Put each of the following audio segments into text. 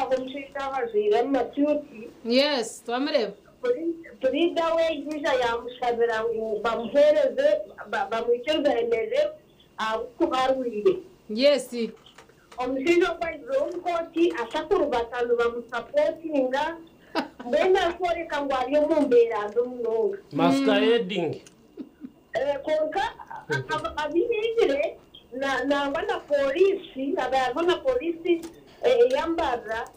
aho omushaija aho ajwaire amasuuti. Yes, twamureeba. Puriida we yaija yaamushabira ngu bamuheereze, bamwikirize ayemerere ahabw'okuba arwaire. Yes. Omushaija ogwo aizire omu kooti ashakurubata nibamusapotinga mbwenu arikworeka ngu ari omu mbeera mbi munonga. Masquerading. Kwonka abu yaizire nangwa na pooriisi, hariho na pooriisi eya Mbarara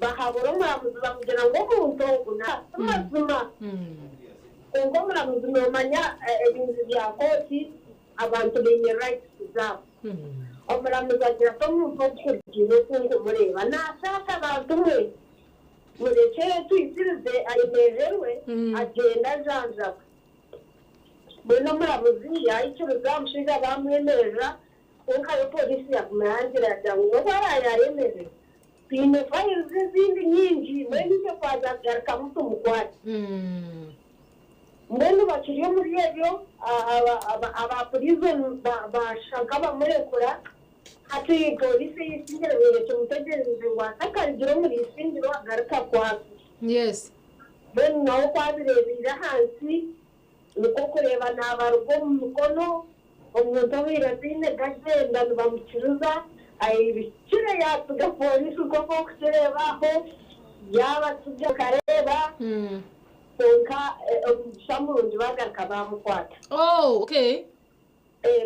bahabura omuramuzi bamugira ngu omuntu ogu ti mazima. Kwonka omuramuzi noomanya ebintu bya kooti abantu baine rights zaabo. Omuramuzi agira ati omuntu ogu kurugiirira oku nkumureeba naashaasha abantu mwe murekye twikirize ayemererwe agyende ajanjabwe. Mbwenu omuramuzi yaikiriza omushaija baamwemerera kwonka yo pooriisi yaguma yangira yagira ngu n'obu araabe yaayemerera twine files ezindi nyingi mbwenu itwe twaza kugarukamu tumukwate. Mbwenu bakiri omuri ebyo aba prison bashusha nk'abamurekura hati pooriisi ey'eisingiro ebaire ekimutegyereize ngu atakarugire omuri isingiro agaruke akwatwe. Mbwenu nawe ku abireebeire ahansi nikwo kureeba naabaruga omu mikono, omuntu obaire ataine gagyenda nibamukiriza, airukire yaatsiga pooriisi nk'oku orikukireeba aho, yaabatsiga okareeba, kwonka omugisha murungi baagaruka baamukwata. Oh, okay.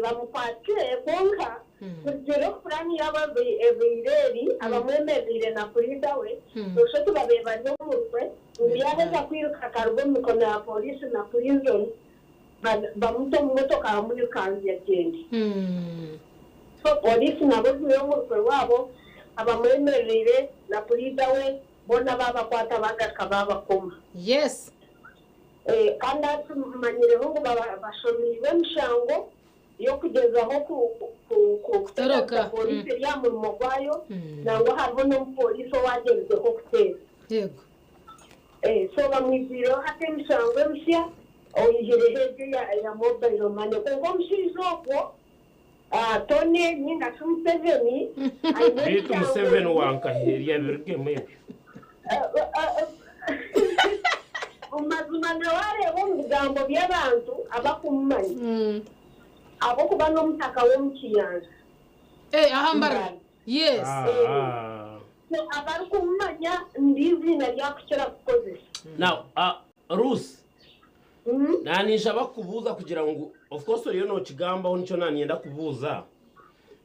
Bamukwatire kwonka kurugiirira oku puraani yaabo ebaire eri, abamwemerereire na puriida we noshusha oti babaire bari omu rukwe ngu yaaheza kwiruka akaruga omu mikono ya pooriisi na purizoni bamuta omu motoka bamwirukanzya agyende. So pooriisi nabo ogiire omu rukwe rwabo abamwemerereire na puriida we boona baabakwata baagaruka baabakoma. Kandi hati manyireho ngu bashomeirwe emishango y'okugyezaho Kutoroka. kuteganisa pooriisi eri aha murimo gwayo, nangwa hariho n'omupooriisi owagyerizeho kuteera. So bamwigwireho hati emishango emisya oyihireho egyo eya mobile money. Kwonka omushaija ogwo Tony ninga shi Museveni aine Beitu emishango Museveni wankaheerya birugemu ebyo. Omu mazima nawe areeba omu bigambo by'abantu abakumumanya ahabw'okuba n'omutaka w'omu Kiyanja. Aha Mbarara. Yes. So abarikumumanya niryo eiziina ri arikukira kukozesa. Now, Ruth, naninshaba kukubuuza kugira ngu of course oriyo nokigambaho nikyo naninyenda kubuuza.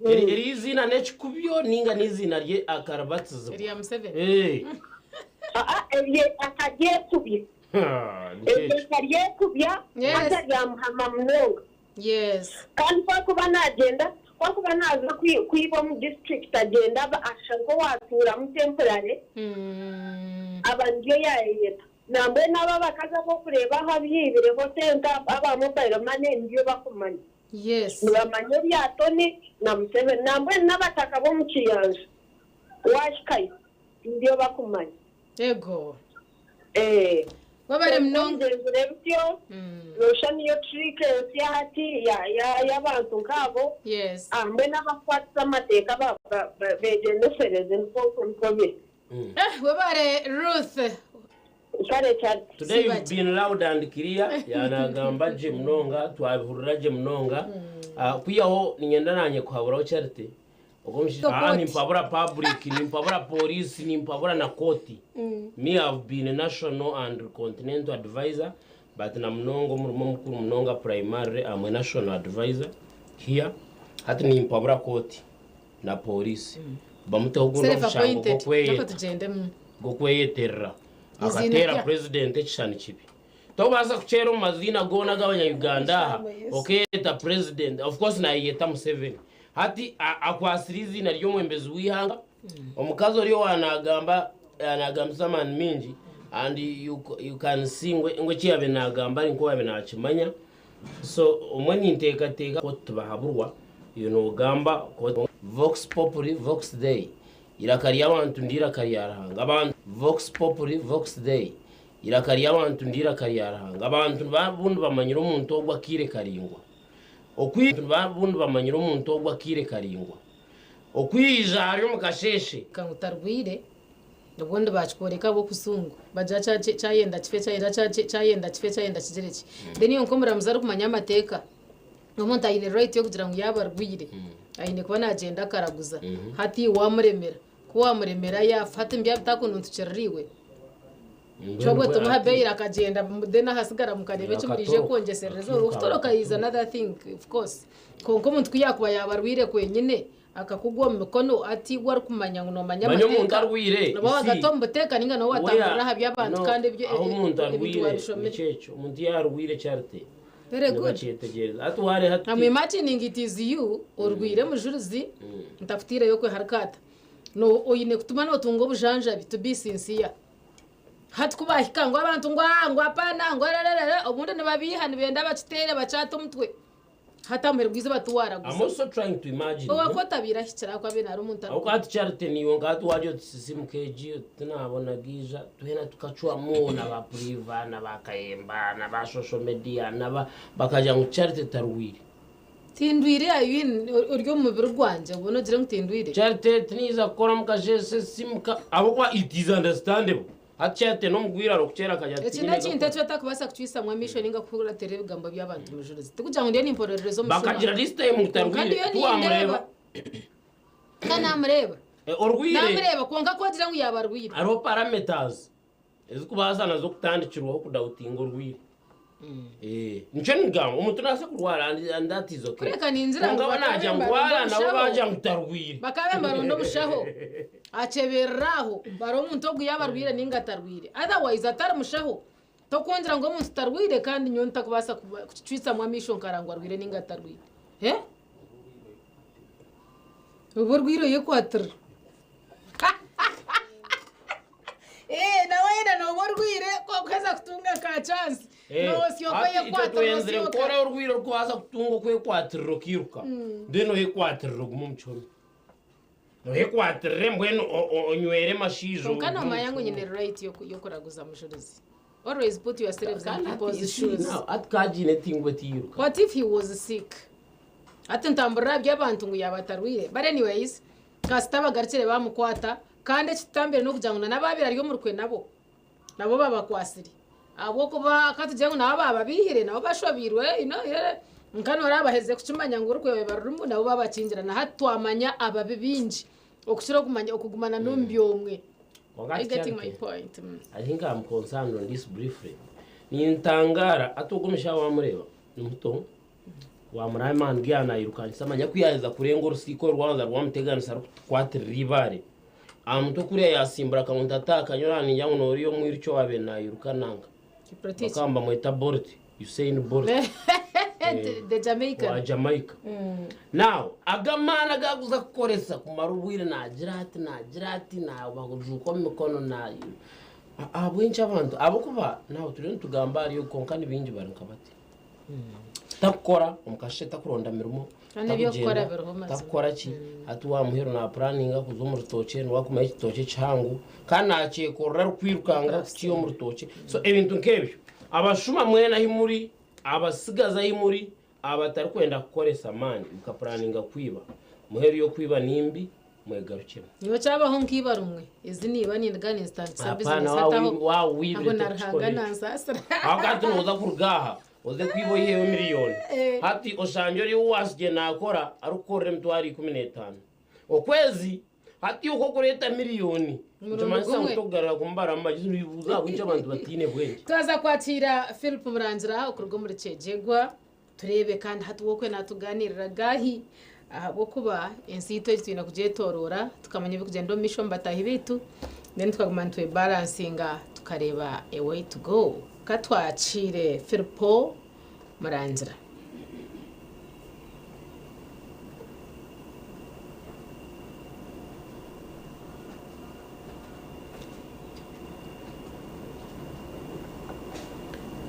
Eri eiziina n'ekikubyo ninga n'eiziina rye akaribatizibwa? Erya Museveni. Aa, erye akaryekubya. Ha, nikyo Eryo ekyo. akaryekubya haza ryamuhama munonga. Kandi ku arikuba naagyenda, ku arikuba naaza kwiba omu disiturikiti agyenda aba ashusha nk'owaatuuramu temporary, aba niryo yaayeyeta. Nambwenu abo abakazi abu orikureeba aho abyibireho sente aba mobile money nibyo bakumanya. Nibamanya ebya Tony na Museveni. Nambwenu n'abataka b'omu Kiyanja waahikayo nibyo bakumanya. Ego. Webare munonga. Obigyenzire bityo, noshusha niyo trick ensya hati y'abantu nk'abo. Mbwenu abakukwatisa amateeka begyendesereze nikwo nikwo biri. Webare Ruth. Kare Charity. Today you've been loud and clear, yanagamba gye munonga, twabihurira gye munonga. Kwihaho niinyenda naanye kuhaburaho Charity, ogwo omushaija, Kooti. Nimpabura public, nimpabura police, nimpabura na kooti. Me have been a national and continental advisor, but na munonga omurimo omukuru munonga primarily I'm a national advisor here. Hati nimpabura kooti na police bamuteho ogundi Self omushango appointed. Nako gw'okweyeta tugyendemu. Gw'okweyeterera Eiziina akateera president ekishushani kibi. Tokubaasa kukyera omu maziina goona ag'abanya-Uganda aha okeeyeta president, of course nayeyeta Museveni. Hati akwatsire eiziina ry'omwembezi w'eihanga, omukazi ori owa nagamba nagambisa amaani maingi and you can see ngu ngu eki yaabaire nagamba ari nk'owaabaire nakimanya. So omwe ninteekateeka ku tibahaburwa iwe nogamba Vox populi vox Dei, eiraka ry'abantu n'eiraka rya Ruhanga. Abantu Vox populi vox Dei, eiraka ry'abantu n'eiraka rya Ruhanga. Abantu obundi bamanyire omuntu ogwo akaire karaingwa. Okwi obundi bamanyire omuntu ogwo akaire karaingwa. Okwija ahari omu kasheeshe. Ngu tarwaire. Obundi baakikworeka ab'okusungu bagira kyayenda kife kyayenda kyayenda kife kyayenda kigire ki. Then iwe nk'omuramuzi arikumanya amateeka, omuntu aine right y'okugira ngu yaaba arwaire aine kuba naagyenda akaraguza. Hati iwe waamuremera, ku waamuremera yaafa hati nibyo bitakununtukirira iwe? Kyobwe tumuha bail akagyenda then ahasigara mukareeba eki muriije kwongyeserereza. Okutoroka is another thing of course. Kwonka omuntu ku yaakuba yaaba arwaire kwenyine akakugwa omu mikono ati iwe arikumanya ngu noomanya Manya omuntu amateeka arwaire, nooba you see, waagata omu buteeka ninga nooba Oya, waatangurira aha by'abantu no, kandi ebyo aho omuntu ebintu arwaire waabishomire. nikyo ekyo omuntu yaarwaire Charity Very good. nibakyetegyereza hati waareeba hati I'm imagining it is you orwaire mujurizi ntakutiireyo kwe harikaata no oine kutuma nootunga obujanjabi to be sincere. Hati ku baahika ngu abantu ngu aa ngu apaana ngu arararara obundi nibabiiha nibenda bakiteere bakyate omutwe. Hati aha muheru gw'eizooba tiwaaraguza. I'm also trying to imagine. Owa ku otabaire ahikire aho ku abaire nari omuntu Aho hati Charity niiwe nka hati waarya oti sisimuka egi oti tinaabona giija twena tukacwamu na ba Priva na ba Kayemba na ba social media na ba bakagira ngu Charity tarwire. Tindwire I mean ori omu mubiri gwangye obwo nogire ngu tindwire? Charity tiniiza kukora mukasheeshe sisimuka ahabw'okuba it is understandable. Hati Charity n'omugwiraro okukyera akagira ati Eki tinyine n'ekintu gakora. eki otakubaasa kucwisamu amaisho ninga kukuratira ebigambo by'abantu mujurizi. Tikugira ngu ndiyo nimporerereza omushuma. Bakagira this time ngu Kwonka tarwire ndiyo tiwamureeba. nindeeba. Ka naamureeba. Eh, orwire. Naamureeba kwonka ku ogira ngu yaaba arwire. Hariho parameters ezikubaasa nazo kutandikirwaho kudautinga orwire. Eh, nikyo nigamba omuntu nabaasa kurwara and, and that is okay. Kureka ningira ngu Kwonka bo bakabe nagira ngu nibaronda rwara nabo omushaho. bagira ngu tarwire. Bakabe nibaronda omushaho akyeberera aho barebe omuntu ogu yaaba arwire ninga atarwire. Otherwise atari mushaho tokwongyera ngu omuntu tarwire kandi nyowe ntakubaasa kukicwisamu amaisho nkareba ngu arwire ninga atarwire. Eh? Oba orwire oyekwatirira. Eh, nawe yena nooba orwire kwaheza kutunga ka chance Eh, noosyoka hati itwe oyekwatirira twenzire osyoka. kukora orwire orikubaasa kutunga okwekwatirira okairuka then oyekwatirira ogume omu kihome oyekwatirire mbwenu onywere mashaija Kwonka ogume omu noomanya ngu kihome. nyine right y'okuraguza mujurizi. Always put yourselves in Kandi hati people's you see shoes. now, hati kagiine etingwa etiiruka. What if he was sick? Hati ntamburira aha by'abantu ngu yaaba atarwaire. But anyways, kasita abagarukire baamukwata kandi ekitutambire n'okugira ngu na n'abaabaire ari omu rukwe nabo, nabo babakwasire. Ahabw'okuba ka tugire ngu nabo baababiihire, nabo bashobeirwe, you know, eh, nka noreeba baherize kukimanya ngu orukwe barurimu nabo baabakingira. Na hati twamanya ababi baingi okukira okumanya okugumana n'omubi omwe. Kwonka Are you hati getting my Charity, point? I think I'm concerned on this briefly. Nintangara ati ogwo omushaho wamureeba ni muto wamuraba amaani ge nayirukankisa manya ku yaheza kurenga orusiika orwanza rwamuteganisa arikukwatirira eibaare aha mutwe kuriya yasimbura akamuntu atakanyura ningira ngu noriya omwirukyi owabaire nayiruka nanka Kiprotich. bakaba nibamweta Bolt Usain Bolt The Jamaican. wa Jamaica. Now aga amaani agu arikuza kukoresa kumara obwire nagira ati nagira ati nabajuuka omu mikono na ahabw'enki abantu ahabw'okuba now turiyo nitugamba ahari ogu kwonka ni baingi bari nka bati. Takukora omu kasheeshe takuronda mirimo Kandi eby'okukora takugenda biriho mazima. takukora ki hati wamuheru napuraninga kuza omu rutookye niwe akumanya ekitookye kihango kandi nakyekorera arikwirukanga kukiiha omu rutookye so ebintu nk'ebyo abashuma mwena ahi muri abasigazi ahi muri abatarikwenda kukoresa amaani mukapuraninga kwiba muheru y'okwiba nimbi mwegarukyemu. Nyowe kyabaho nk'iba rumwe ezi niiba nindiga ninzitandikisa Hapana, bizinesi wa hataho wa wibire aho na tokukikora Ruhanga ekyo. nansaasira. Aho hati noza kuruga aha oze kwiba oyiheyo miriyoni hati oshangye ori owasigye nakora arikukorera emitwaro 15 okwezi hati iwe okureta miriyoni Omurundi nikimanyisa ngu gumwe. tokugarura kumubara mumagyezi nibibuuza ahabw'enki abantu bataine bwengye. Twaza kwakiira Philip Murangira okuruga omuri Kyegyegwa tureebe kandi hati we okwe natuganirira gaahi ahabw'okuba ensi yaitu egi twine kugyetoroora tukamanya ebirikugyenda omu maisho omu bataahi baitu then tukaguma nitwebalansinga tukareeba a way to go. Ka twakiire Philip Murangira.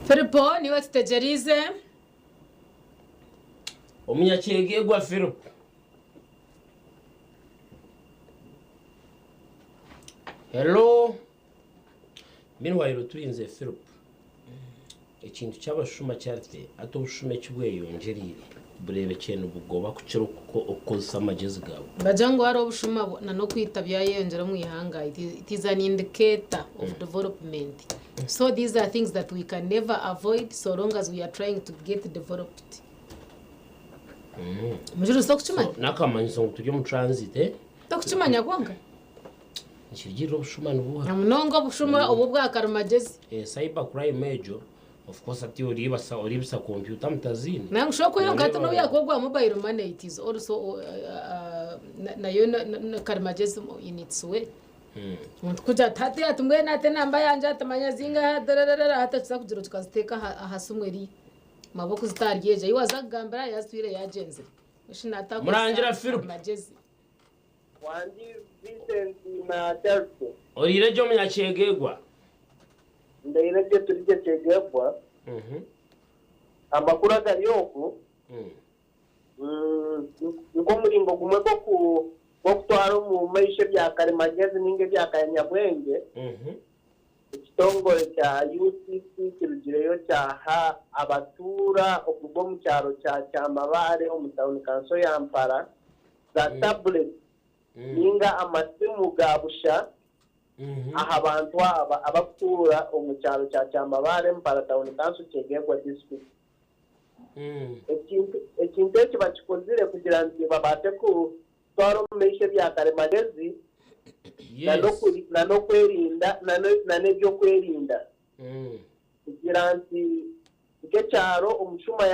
Philip niiwe tutegyereize. Omunyakyegegwa Philip. Hello. Meanwhile turinze Philip. Ekintu ky'abashuma Charity ati obushuma eki bweyongyereire. Bureebekye nibugoba kukira okukozesa amagyezi gaawe. Nibagira ngu hariho obushuma na n'okwita byayeyongyera omu ihanga it is an indicator of development so these are things that we can never avoid so long as we are trying to get developed. Mujuruzi tokukimanya? So n'akamanyiso ngu turi omu transit eh? Tokukimanya kwonka? Nikirugirira obushuma nibuha. Na munonga obushuma obu obwa karimagezi. Eh, cyber crime egyo of course hati oriibasa oriibisa kompyuta mutaziine. Nangwa shi okwiha nka hati Noreeba n'obu yaakuba ogwa mobile money it is also nayo ni karimagezi in its way. Omuntu kugira ati hati ati mbwenu ati enamba yangye ati manya zingahi dararara hati okisa kugira oti okaziteeka aha simu eriya. Maboko zitari egyo ei waaza kugambira yaazitwire yaagyenzire. Shi naatakozesa Murangira Philip. karimagezi. Wangi Vincent na Charity. Oriire gye omunyakyegegwa? Ndaire gye turi gye Kyegegwa. Amakuru agari oku nk'omuringo gumwe gw'okutwara omu maisho ebya karimagyezi ninga ebya kanyabwengye, ekitongore kya UCC kirugireyo kyaha abatuura okuruga omu kyaro kya Kyamabare omu tauni kanso ya Mpara za tabuleti ninga amasimu ga busha aha bantu aba abakutuura omu kyaro kya Kyamabare, Mpara Town Council, Kyegegwa District. Ekintu eki bakikozire kugira nti babaase kutwara omu maisho ebya karemagezi na n'ebyokwerinda kugira nti nk'ekyaro omushuma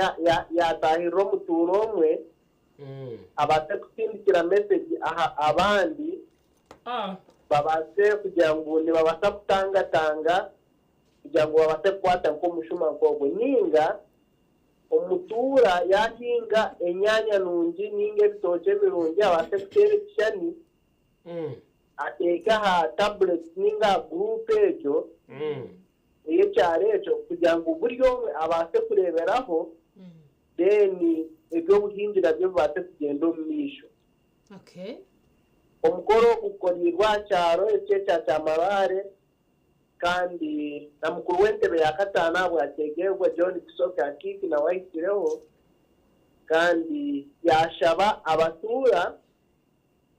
yaatahirira omutuura omwe abaase kutsindikira mesegi aha abandi babaase kugira ngu nibabaasa kutangatanga kugira ngu babaase kukwata nk'omushuma nk'ogwo ninga omutuura yaahinga enyaanya nungi ninga ebitookye birungi abaase kuteera ekishushani ateeke aha tabuleti ninga aha guruupu egyo ey'ekyaro ekyo kugira ngu buri omwe abaase kureeberaho then eby'obuhingi nabyo bibaase kugyenda omu maisho. Omukoro ogu gukoreirwe aha kyaro eki ekya Kyamabare kandi na mukuru w'entebe ya kataano ahabwa Kyegegwa John Kisoke Akiiki nawe ahikireho kandi yaashaba abatuura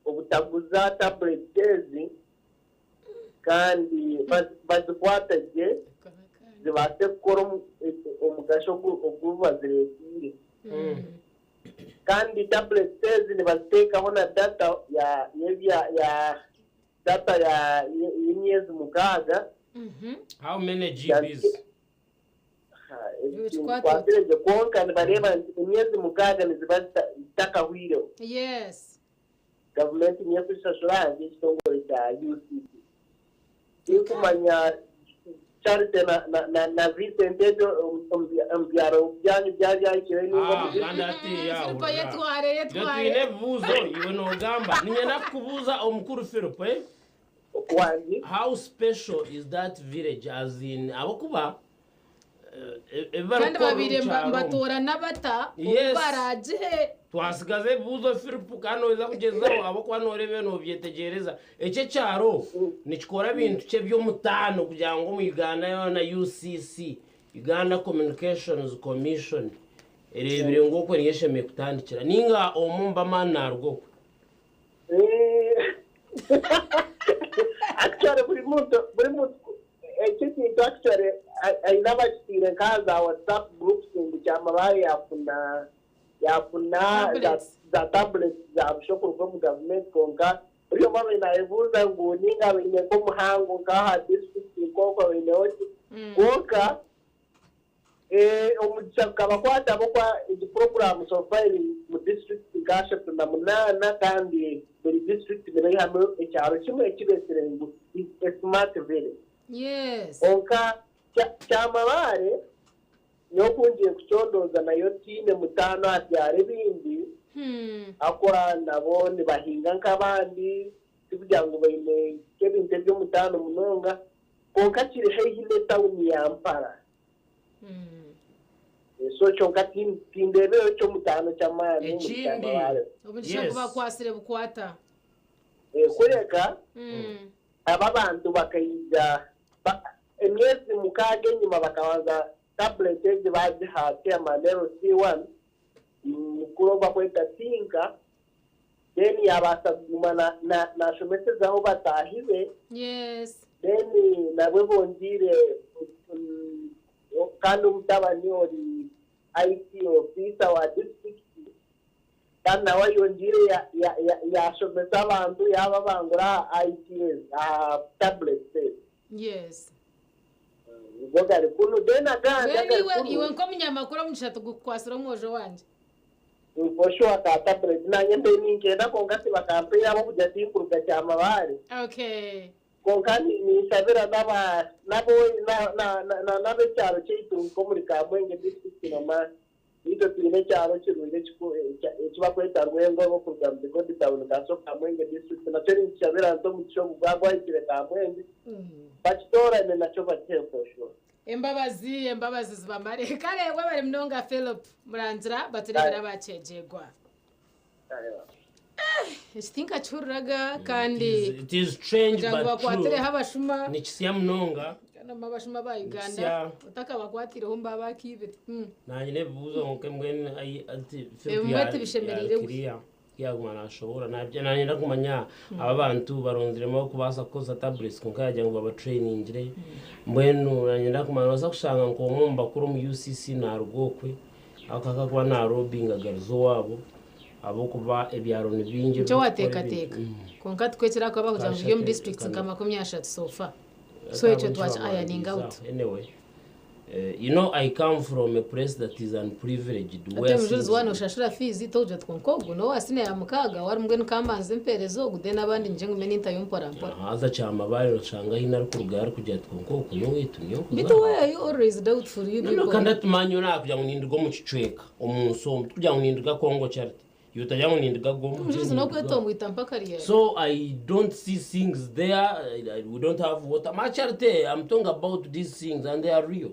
obutaguza tabuleti ezi kandi bazikwata gye zibaase kukora omugasho ogu bazireeteire. Kandi tabuleti ezi nibaziteekaho na data ya ya data ya y'emyezi mukaaga. How many GBs? Ekikwasire gye kwonka nibareeba nti emyezi mukaaga niziba zitakahwireho. Yes. Gavumenti niyo erikuzishashura ahansi y'ekitongore kya UCC. Tinkumanya Charity na na Vincent ebyo omu byaro byanyu byaba byahikire ninga omu Ah, kandi hati Filipo yahurira. yetware Itwe yetware. twine ebibuuzo iwe nogamba. Niinyenda kukubuuza omukuru Philip eh? Wangi. How special is that village as in ahabw'okuba ebi Kandi barikukora omu babaire kyaro omu. nibatoorana bata obu Yes. baraagihe? Twasigaza ebibuuzo Philip kandi noija kugyezaho ahabw'okuba nooreeba ebi nobyetegyereza. Eki ekyaro nikikora bintu ki eby'omutaano kugira ngu omu Uganda yoona UCC, Uganda Communications Commission, ereebire ngu okwe niyo eshemereire kutandikira ninga omwe omu b'amaani naaruga okwe? Actually buri muntu buri muntu eki ekintu actually haine abakiteire nka za WhatsApp groups ngu kyamabare yafuna yafuna za Tablets. za tablets za busha okuruga omu gavumenti kwonka buri omwe abaire nayebuuza ngu ninga baine nk'omuhango nk'aha district nk'okwo baineho ki kwonka Omugisha gukabakwata ahabw'okuba egi puroguraamu so far eri omu disiturikiti nka ashatu na munaana kandi buri disiturikiti nibaihamu ekyaro kimwe eki beetsire ngu is a smart village. Kwonka Kyamabare nyowe ku ngiire kucondooza nayo tiine mutaano aha byaro ebindi ahabw'okuba nabo nibahinga nk'abandi tikugira ngu baine nk'ebintu eby'omutaano munonga kwonka kiri haihi n'etawuni ya Mpara. So kyonka tindeebireho eky'omutaano ky'amaani omuri Ekindi, Kyamabare. Omugisha yes. gubakwatsire bukwata. Kureka aba abantu bakaija emyezi mukaaga enyima bakabanza tablet egi baagiha chairman LC1. Mukuru bakweta Tinka, then yabaasa kuguma nashomesezaho bataahi be. Yes. Then nabwe bongiire kandi omutabani ori IT officer wa district, kandi nawe ayongiire yashomesa abantu, yababangura aha ITs, aha tablets. Yes. Nigo gari kunu. Then agandi Mbwenu agari iwe kunu. Nk'omunyamakuru, omugisha tugukwasira omwojo wangye. For sure, ka tablet nanye mbe ninkenda, konka tibakampeire ahabw'okugira tinkuruga Kyamabare. Konka ninsabira n'abekyaro kyaitu nk'omuri Kamwenge district, noma itwe twine ekyaro kirungi ekibakweta Rwengo, okuruga mu Bigodi town, Kaso, Kamwenge district. Nakyo ninkishabira nti omugisha ogu gwagwahikire Kamwenge, bakitorane nakyo bakihe for sure. Embabazi, embabazi zibamare. Kare wabari munonga, Philip Murangira, baturebera abakyegyegwa. Eki tinkakihuriraga kandi. It is strange Kugira ngu but true. bakwatireho abashuma. Nikisya munonga. Kandi abashuma ba Uganda Nikisya. otakabakwatireho mba bakibire. Nanye n'ebibuuzo nka mbwenu ati Ebimwe tibishemereire we. Kiriya yaguma nashobora nabyo, nanyenda kumanya aba bantu baronziremu kubaasa kukozesa tablets, konka yagira ngu babatrainingire. Mbwenu nanyenda kumanya baza kushanga nk'omwe omu bakuru omu UCC naruga okwe akakakuba narobinga gariza owaabo, ahabwokuba ebyaro ni bingi Nikyo ebirikukora wateekateeka. Konka tukwekira kuba kugira ngu biri omu districts nka 30 so far, so ekyo twaki ironing out. Anyway, I come from a place that is unprivileged. Ate omujulizi wana oshashura fees togira twonka ogu nowasine ya mukaaga wari mbwenu kambanza empeereza ogu, then abandi nyije ngume nintayo mpora mpora. Haza Kyamabare oshanga hine arikuruga arikugira ati konka oku niweitu niyo. Bitu why are you always doubtful, you No, no, people? kandi atumanyi nakugira ngu nindiga omu kicweka omu nsi omu, tukugira ngu nindiga Congo Charity, iwe utagira ngu nindiga Goma. Omujulizi nokwetongwita mpaka ryari? So I don't see things there. We don't have water. My charity, I'm talking about these things and they are real.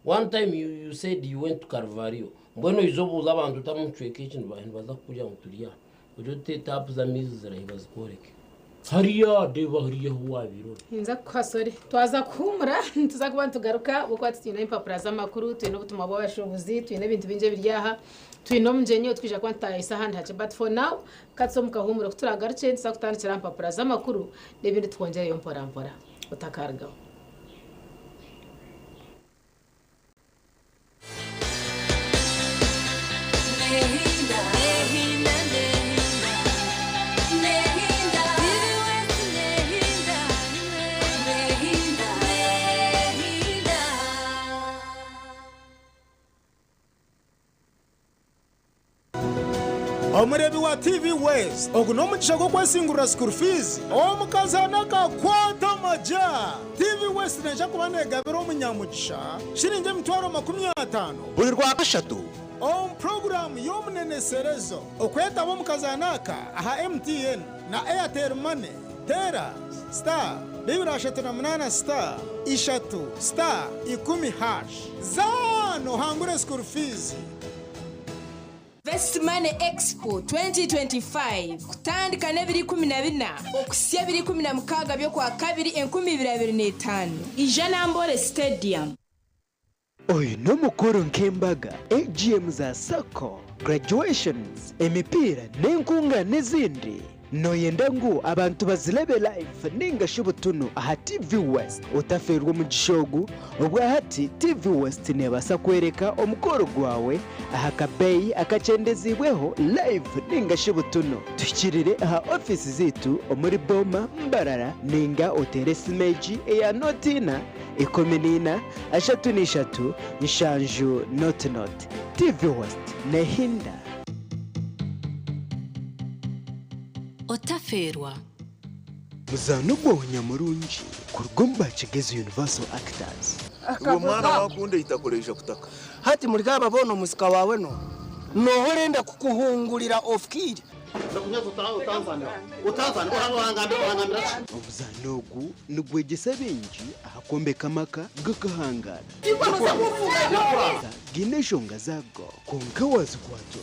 One time you said you went to Carvalho. Mbwenu izobuuza abantu utamucweka eki nibaza kukugira ngu turya. Ujye ute tapu z'amaizi zirahi bazikworeke. Hariya reba hariya ahu wabirora. Ninza kukuha sore, twaza kuhumura, tuza kuba nitugaruka bwokuba twine empapura z'amakuru, twine obutumwa bw'abashuubuzi, twine ebintu bingi ebiri aha, twine omugyenyi otwija kuba nitutahisa ahandi hakye, but for now katse omu kahumuro. Kuturagarukye nituza kutandikira aha mpapura z'amakuru n'ebindi twongyereyo mpora mpora. Otakarugaho. Nehinda, nehinda, nehinda, nehinda, nehinda, nehinda, nehinda. Omurebi wa TV West, ogu n'omugisha gw'okwesingurira school fees omukazana akakwata amaja. TV West neija kuba negabira omunyamugisha shiringi 50,000 buri rwa kashatu omu puroguramu y'omuneneserezo. Okwetaba omukazana aka aha MTN na Airtel Money, tera *238 *3 *10# zano hangure school fees. Best Money Expo 2025 kutandika n'ebiri 14 okusya ebiri 16 by'okwa kabiri 2025, Ijana Stadium. Oyu n'omukoro nk'embaga, AGM za SACCO, graduations, emipiira n'enkunga n'ezindi. Noyenda ngu abantu bazirebe live ninga shi butunu aha TV West? Utaferwa omugisha ogu. Obwahati TV West nebasa kwereka omukoro gwawe aha kabeeyi akakyendezibweho live ninga shi butunu. Tuhikirire aha ofisi zitu omuri Boma, Mbarara, ninga otere simeji eya 04 14 33 7 00. TV West, nehinda. Otaferwa. Muzaano gwawe nyamurungi kuruga omu Bakigezi Universal Actors. Uwo mwana wakunda itakoresha kutaka. Hati muri gaba bona omusika wawe no nohorenda kukuhungurira ofukiri. Omuzaano ogu nigwegyesa bingi aha kwombeka amaka gakahangana giine enshonga zago, kwonka wazikwatwa.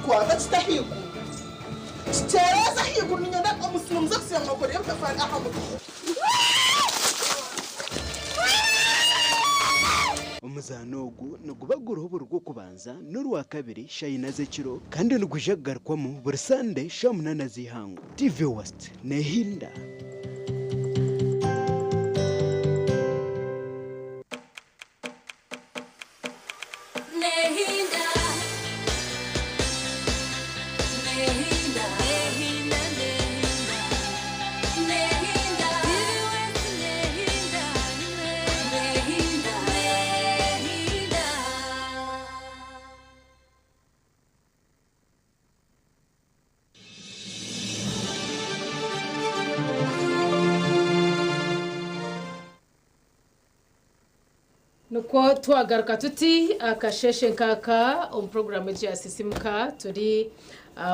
Kwata kita higuru kitereza higuru ninyenda omusino. Noza kusiba mwokore y'obutafaari aha mutwe. Omuzaano ogu niguba guriho buri Rwokubanza n'Orwakabiri shaaha ina z'ekiro kandi nigwija kugarukwamu buri Sande shaaha munaana z'eihangwe. TV West neehinda. Nehinda, nehinda, nehinda, nehinda, nehinda, nehinda, nehinda. Nukwo twagaruka tuti akasheshe nkaka omu puroguramu egi ya Sisimuka turi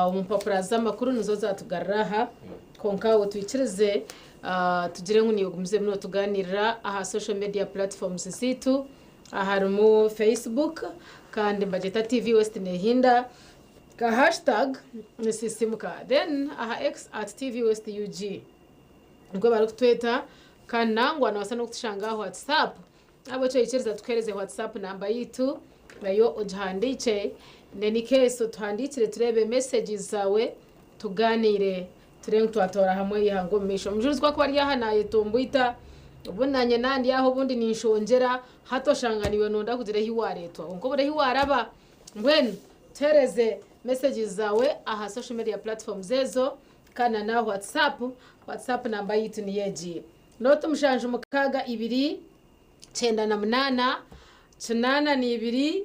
omu mpapura z'amakuru nizo zatugarura aha kwonka otwikirize tugire ngu niiwe ogumizemu notuganirira aha social media platforms ziitu harimu Facebook kandi nibagyeta TV West Nehinda ka hashtag ni Sisimuka then aha X at TV West UG nikwo barikutweta kandi nangwa nobaasa n'okutushanga aha WhatsApp Ahabw'ekyo ikiriza tukuheereze WhatsApp namba yaitu nayo ogihandiikye then in case otuhandiikire tureebe messages zaawe tugaaniire tureebe ngu twatoora hamwe eihanga omu maisho. Omujulizi ku akuba ari aha naayetomboita obundi naanye naandi aho obundi ninshongyera hati oshanga naiwe nooyenda kugira ahi waareetwa kwonka obure ahi waaraba. Mbwenu tuheereze messages zaawe aha social media platforms ezo kandi na n'aha WhatsApp, WhatsApp namba yaitu niyo egi nooti mushanju mukaaga ibiri 98 82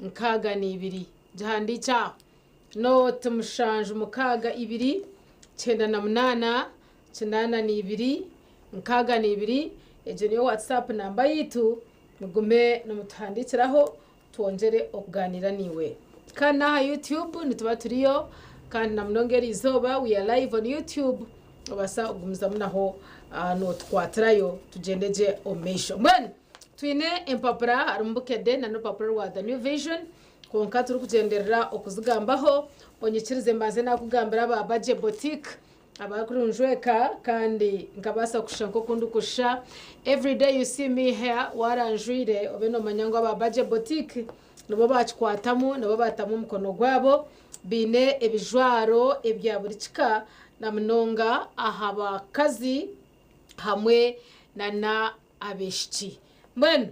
62. Gihandiikye aho. Nooti mushanju mukaaga ibiri 98 82 62. Egyo niyo WhatsApp namba yaitu. Mugume nimutuhandiikiraho twongyere okugaaniira naiwe. Kandi n'aha YouTube nituba turiyo kandi na munonga eri izooba we are live on YouTube. Obaasa kugumizamu naho nootukwatirayo tugyende gye omu maisho. Mbwenu twine empapura harimu Bukedde na n'orupapura rwa The New Vision kwonka turikugyenderera okuzigambaho onyikirize mbanze naakugambira aba Bagye Boutique abarikunjweka kandi nkabaasa kushusha nk'oku ndikushusha. Everyday you see me here waaranjwire obe noomanya ngu aba Bagye Boutique nibo baakikwatamu nibo baatamu omukono gwabo. Baine ebijwaro ebya buri kika na munonga aha bakazi hamwe nana abaishiki. Mbwenu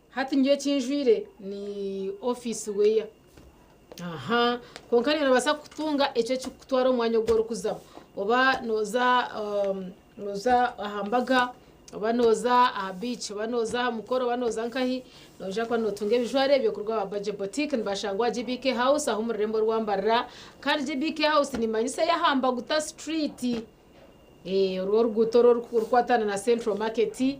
hati nyowe eki njwire ni ofiisi wear. Aha, kwonka naiwe noobaasa kutunga ekyo ekirikukutwara omu mwanya ogu orikuzamu. Oba nooza nooza aha mbaga, oba nooza aha biiki, oba nooza aha mukoro, oba nooza nkahi, noija kuba nootunga ebijwaro ebyo kuruga aha Bagye Boutique. Nibashangwa aha GBK House ahu omu rurembo rwa Mbarara. Kandi GBK House nimanyisa ey'aha Mbaguta Street. Orwo oruguuto oru orukukwatana na Central Market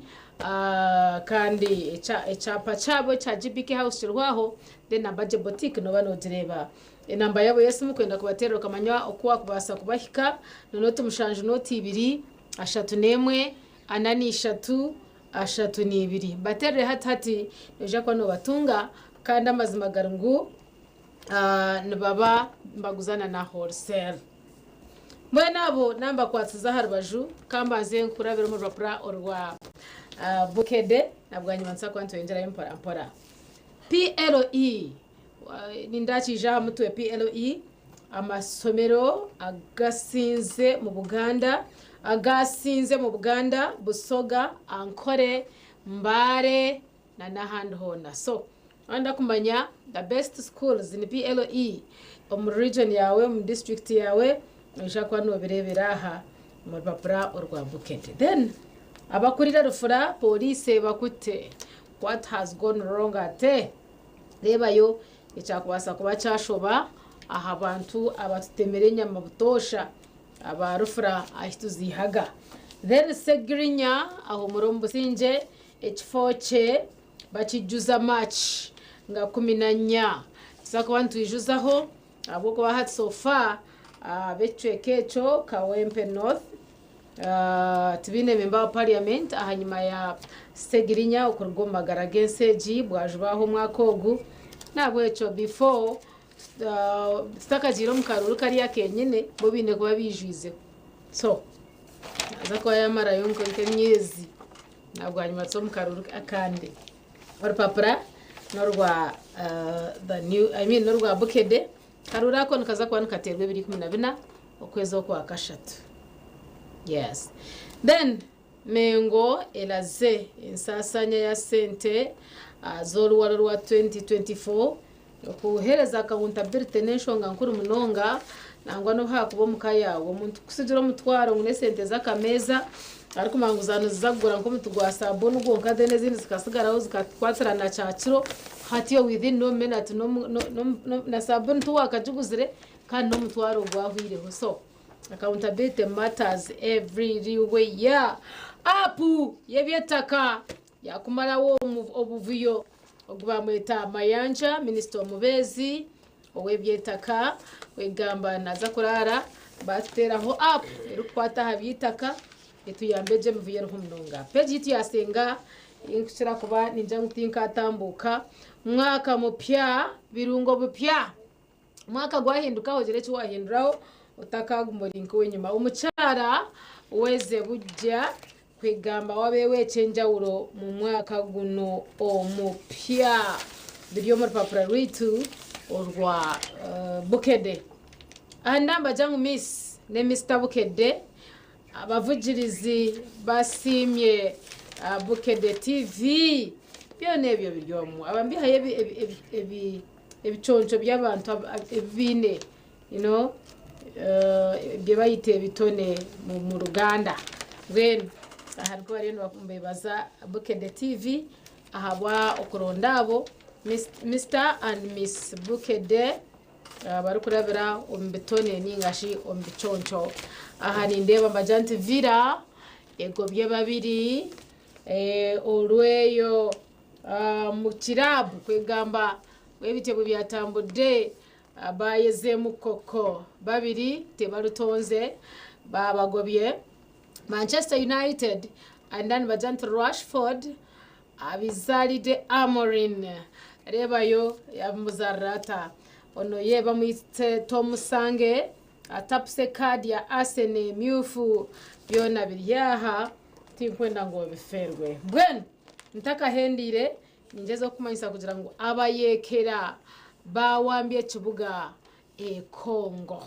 kandi ekyapa kyabo ekya GBK House kiriho aho then na Bagye Boutique nooba noogireeba. Enamba yaabo y'esimu kwenda kubateerera okamanya oku waakubaasa kubahika ni nooti mushanju nooti ibiri 31 43 32. Bateerere hati hati noija kuba noobatunga kandi amazima gari ngu nibaba nibaguza na wholesale. Mbwenu abo naambakwatsize aha rubaju, ka mbanze nkurabire omu rupapura orwa Bukedde na bwanyima nituza kuba nitweyongyerayo mpora mpora. PLE, nindakiija aha mutwe PLE, amasomero agasinze mu Buganda, agasinze mu Buganda, Busoga, Ankore, Mbale na n'ahandi hoona. So, wayenda kumanya the best schools in PLE omu region yaawe, omu district yaawe, noija kuba noobireebera aha omu rupapura orwa Bukedde. Then abakurira rufura pooriisi ebakute. What has gone wrong ate? Reebayo ekyakubaasa kuba kyashoba aha bantu abatutemera enyama butoosha aba rufura ahi tuziihaga. Then Ssegirinya ahumura omu busingye ekifo kye bakijuza March nga 14. Nituza kuba nitwijuzaho ahabw'okuba hati so far ab'ekicweka ekyo Kawempe North tibaine member wa parliament ahanyima ya Ssegirinya okuruga omu magara g'ensi egi bwajuba aha omwaka ogu. Nahabwekyo before tutakagiire omu karuuru kariya kenyine bo baine kuba baijwizeho. So. Naaza kuba yaamarayo nk'emyezi nabwanyima tuze omu karuru akandi. Orupapura n'orwa the new, I mean n'orwa Bukedde. Akaruru ako nikaza kuba nikateerwa ebiro 14 okwezi okwa kashatu. Yes. Then Mengo eraze ensasanya ya sente z'oruwaro rwa 2024. Okuheereza akawuntabirite n'enshonga nkuru munonga nangwa n'obu haakuba omu ka yaawe. Omuntu kukutsigira omutwaro ngu n'esente z'akameeza arikumanya ngu zaaba niziza kugura nk'omuti gwa saabuuni gwonka then ezindi zikasigaraho zikakwatirana kyakiro, hati within no minute na saabuuni tiwaakagiguzire kandi n'omutwaro gwahwireho. So accountability matters everywhere. App y'eby'eitaka yaakumaraho obuvuyo. Ogu bamweta Mayanja, minisita omubeezi ow'eby'eitaka, kwegamba naaza kuraara baatuteeraho app erikukwata aha by'eitaka etuyambe gye emivuyo eriho munonga. Peegi yaitu yaasenga ei nkukira kuba ningira ngu tinkatambuuka. Mwaka mupya, birungo bupya. Omwaka gwahinduka ogire eki waahinduraho otakaaguma ori nk'ow'enyima. Omukyara weze bugya kwegamba wabeewo eky'enjawulo mu mwaka guno omupya. Biri omu rupapura rwaitu orwa Bukedde. Aha ndambagira ngu Miss ne Mister Bukedde abavugirizi basiimye Bukedde TV. Byona ebyo biri omu. Aba mbihayo ebiconco by'abantu ebi baine ebi bayita ebitone mu Ruganda. Mbwenu aha nikwo bariyo nibebaza Bukedde TV ahabwa okuronda abo Mister and Miss Bukedde barikurabira omu bitone ningashi omu biconco. Aha nindeeba mbagira nti Villa egobye babiri orweyo mu kiraabu kwegamba ebitebo byatambudde bayezeemu koko babiri tebarutonze babagobye. Manchester United and then bagira nti Rashford abizaalidde Amorim. Reebayo yabimuzarira ata. Ono ye bamwite Tomusange atapuse kaadi ya Arsenal emyufu. Byona biri aha tinkwenda ngu obifeerwe. Mbwenu ntakahendiire ningyezaho kukumanyisa kugira ngu abayeekera baawambya ekibuga e Congo.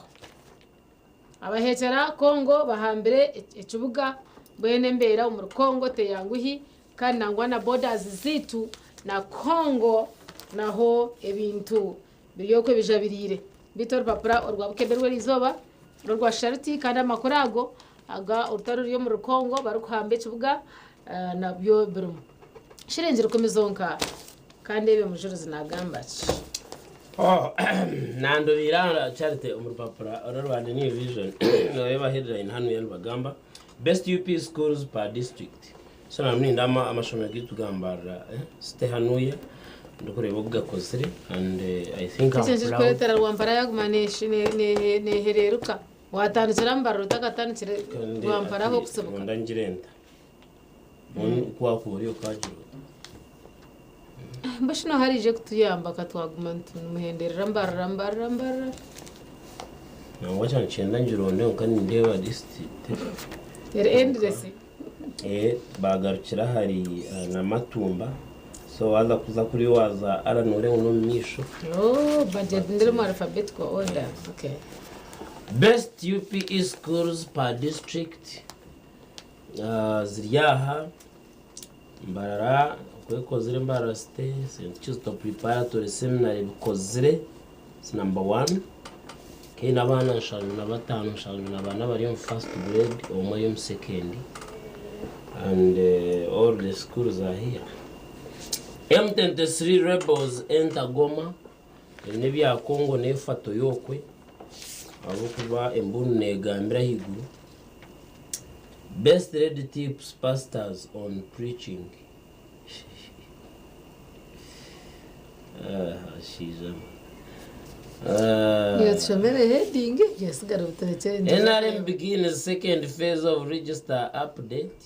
Abaheekyera Congo bahambire ekibuga. Mbwenu embeera omuri Congo teyanguhi kandi nangwa na borders zaitu na Congo naho ebintu biri okwo bijabiriire. Beitu orupapura orwa Bukedde rw'erizooba n'orwa Shariti kandi amakuru ago aga orutaro ruri omuri Congo barikuhamba ekibuga nabyo birimu. Shiringi 10 zonka kandi ebyo mujurizi nagamba ki? Oh, nandorera Charity omu rupapura uru rwa The New Vision noreba headline hanu nibagamba best UP schools per district. So namuninda amashomero gitu gambarra site hanuya ndikureba oku gakozire and I think I'm Ekyo proud. kirikureetera Rwampara yaguma nehereeruka. Watandikira Mbarara otakatandikire Kandi Rwampara aho ati, okusibuka. Rwanda ngirenta. Kwakubura okagira. Mbashino harije kutuyamba katwaguma nitumuhenderera Mbarara, Mbarara, Mbarara. Nangwa cyane cyenda ngironde nka nindeba district. Eri endless. Bagarukira hari na Matumba. So waza kuza kuri waza aranure uno misho. Oh, budget ndiri mu alphabetical order. Okay. Best UPE schools per district ziri aha Mbarara kwekozire Mbarara City, St. Kizito Preparatory Seminary bikozire is number 1. Kaine abaana 75, 74 bari omu first grade, omwe ari omu second, and all the schools are here. M23 rebels enter Goma. Ebi n'ebya Congo n'efato y'okwe ahabw'okuba embunu negambira ahaiguru. Best lady tips pastors on preaching. Ashiija. Iyo tushomere heading byasigara buturekere. NRM begins second phase of register update.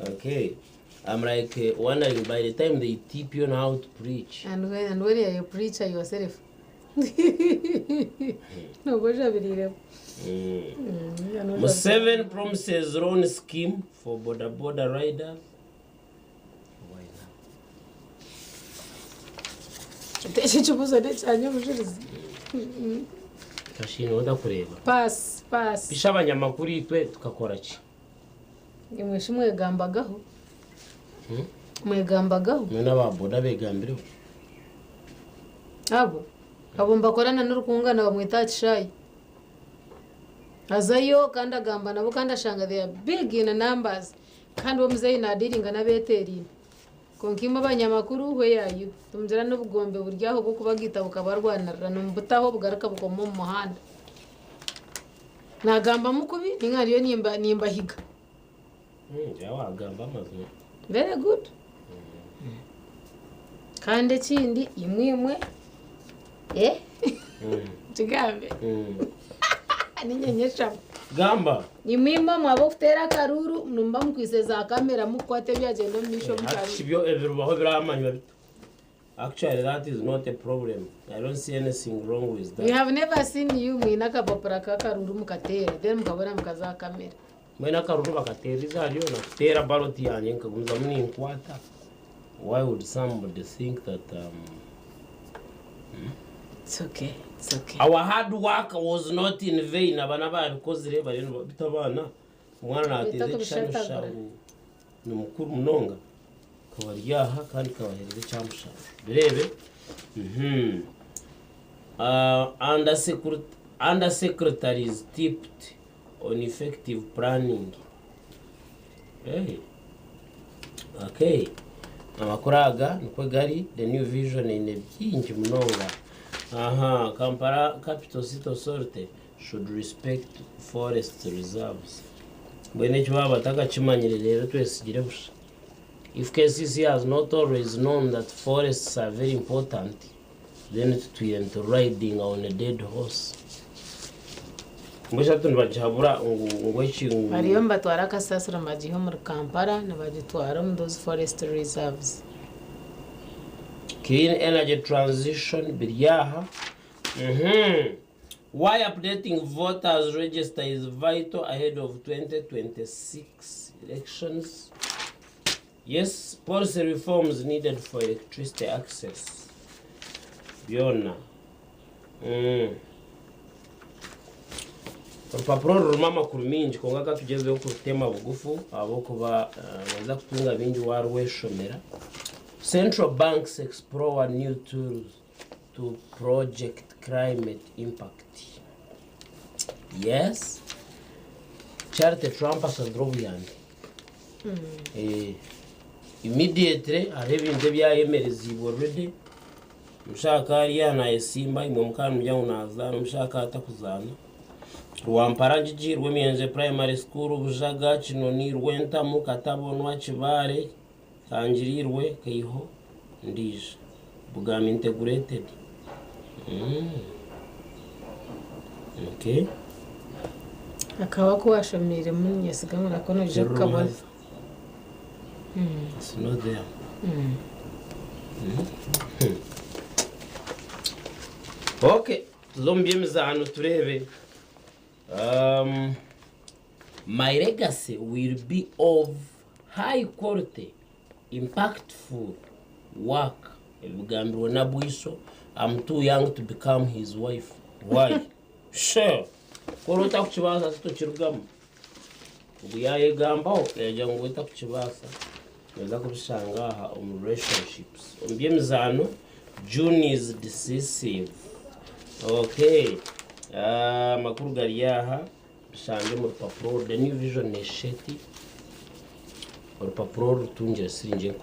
Okay. I'm like wondering by the time they tip you on how to preach. And when you're a preacher yourself. Nooba ojabiriiremu. Museveni promises loan scheme for boda boda riders. Why not? Eki ekibuuzo n'ekyangye omujurizi. Kashiine otakureeba. Pass, pass. Bisha abanyamakuru itwe tukakora ki? Imwe shi mwegambagaho? Mwegambagaho? Mbwenu aba boda begambireho? Abo abo nibakorana n'orukungana bamweta aha kishaayi. Azayo kandi agamba nabo kandi ashanga they are big in numbers kandi we omuzeeyi naadiiringa n'abeeteeraine. Kwonka imwe abanyamakuru where are you? Timugira n'obugombe buri aho bw'okubagaita bukabarwanirira nimubutaho bugaruka bukoma omu muhanda. Naagambamu kubi nainga hariyo nimbahiga. Ngira waagamba amazima. Very good. Kandi ekindi imwe imwe eh kigambe ninye nyeshaba. Gamba. Imwe imwe mwaba okuteera akaruru nimuba mukwitse za kamera mukukwata ebyagyenda omu maisho omu karuru. Hati byo ebirubaho biramanywa bita? Actually that is not a problem. I don't see anything wrong with We that. have never seen you mwine akapapura k'akaruru mukateera then mukabona mukaza aha kamera. Mbwenu akaruru bakateera izaaha ryona kuteera ballot yangye nkagumizamu ninkwata why would somebody think that um, It's okay, it's okay. Our hard work was not in vain aba n'ababikozire bariyo nibabita abaana omwana nateeza ekishushani oshusha ngu ni mukuru munonga kabari aha kandi kabahereza ekyamushana bireebe mhm uh, under, secret, under secretaries tipped on effective planning hey. Okay. Amakuru aga nikwo gari The New Vision eine bingi munonga. Aha, Kampala Capital City Authority should respect forest reserves. Mbwenu ekyo baaba batakakimanyire reero twesigire busha. If KCC has not always known that forests are very important, then tutwire nitu riding on a dead horse. Mbwenu hati nibagihabura ngu ngu eki ngu. Bariyo nibatwara kasasiro nibagiiha omuri Kampala nibagitwara omu those forest reserves. Clean energy transition biri aha. Mhm. Why updating voters register is vital ahead of 2026 elections. Yes, policy reforms needed for electricity access. Byona. Mm. Orupapuro oru rurimu amakuru maingi kwonka ka tugyezeho kurutema bugufu ahabw'okuba nooza kutunga bingi waarweshomera. Central banks explore new tools to project climate impact. Yes. Charity Trump ashabire obuyambi. Eh, immediately hariho ebintu ebyayemereziibwe already. Omushaka ariya nayesimba imwe mukaba nimugira ngu nazaana omushaka atakuzaana. Rwampara Ngigi, Rwemiyenje Primary School, Bujaga, Kinoni, Rwentamu, Katabonwa, Kibaare, Kangiriirwe, Kaiho, Ndiija. Bugamba Integrated. Mm. Okay. Akaba aku washomeiremu niinyesiga ngu nako noija kukabona. It's not there. Okay, tuze omu by'emizaano tureebe. Um, my legacy will be of high quality, impactful work. Ebigambirwe Nabwiso, I'm too young to become his wife. Why? Sure. Ku ori otakukibaasa titokirugamu. Ogu yaayegambaho yaagira ngu we takukibaasa. Nooza kubishanga aha omu relationships. Omu by'emizaano, June is decisive. Okay. Amakuru gari aha, bishangye omu rupapura oru The New Vision neeshusha eti. Orupapura oru rutungire siringi 2000.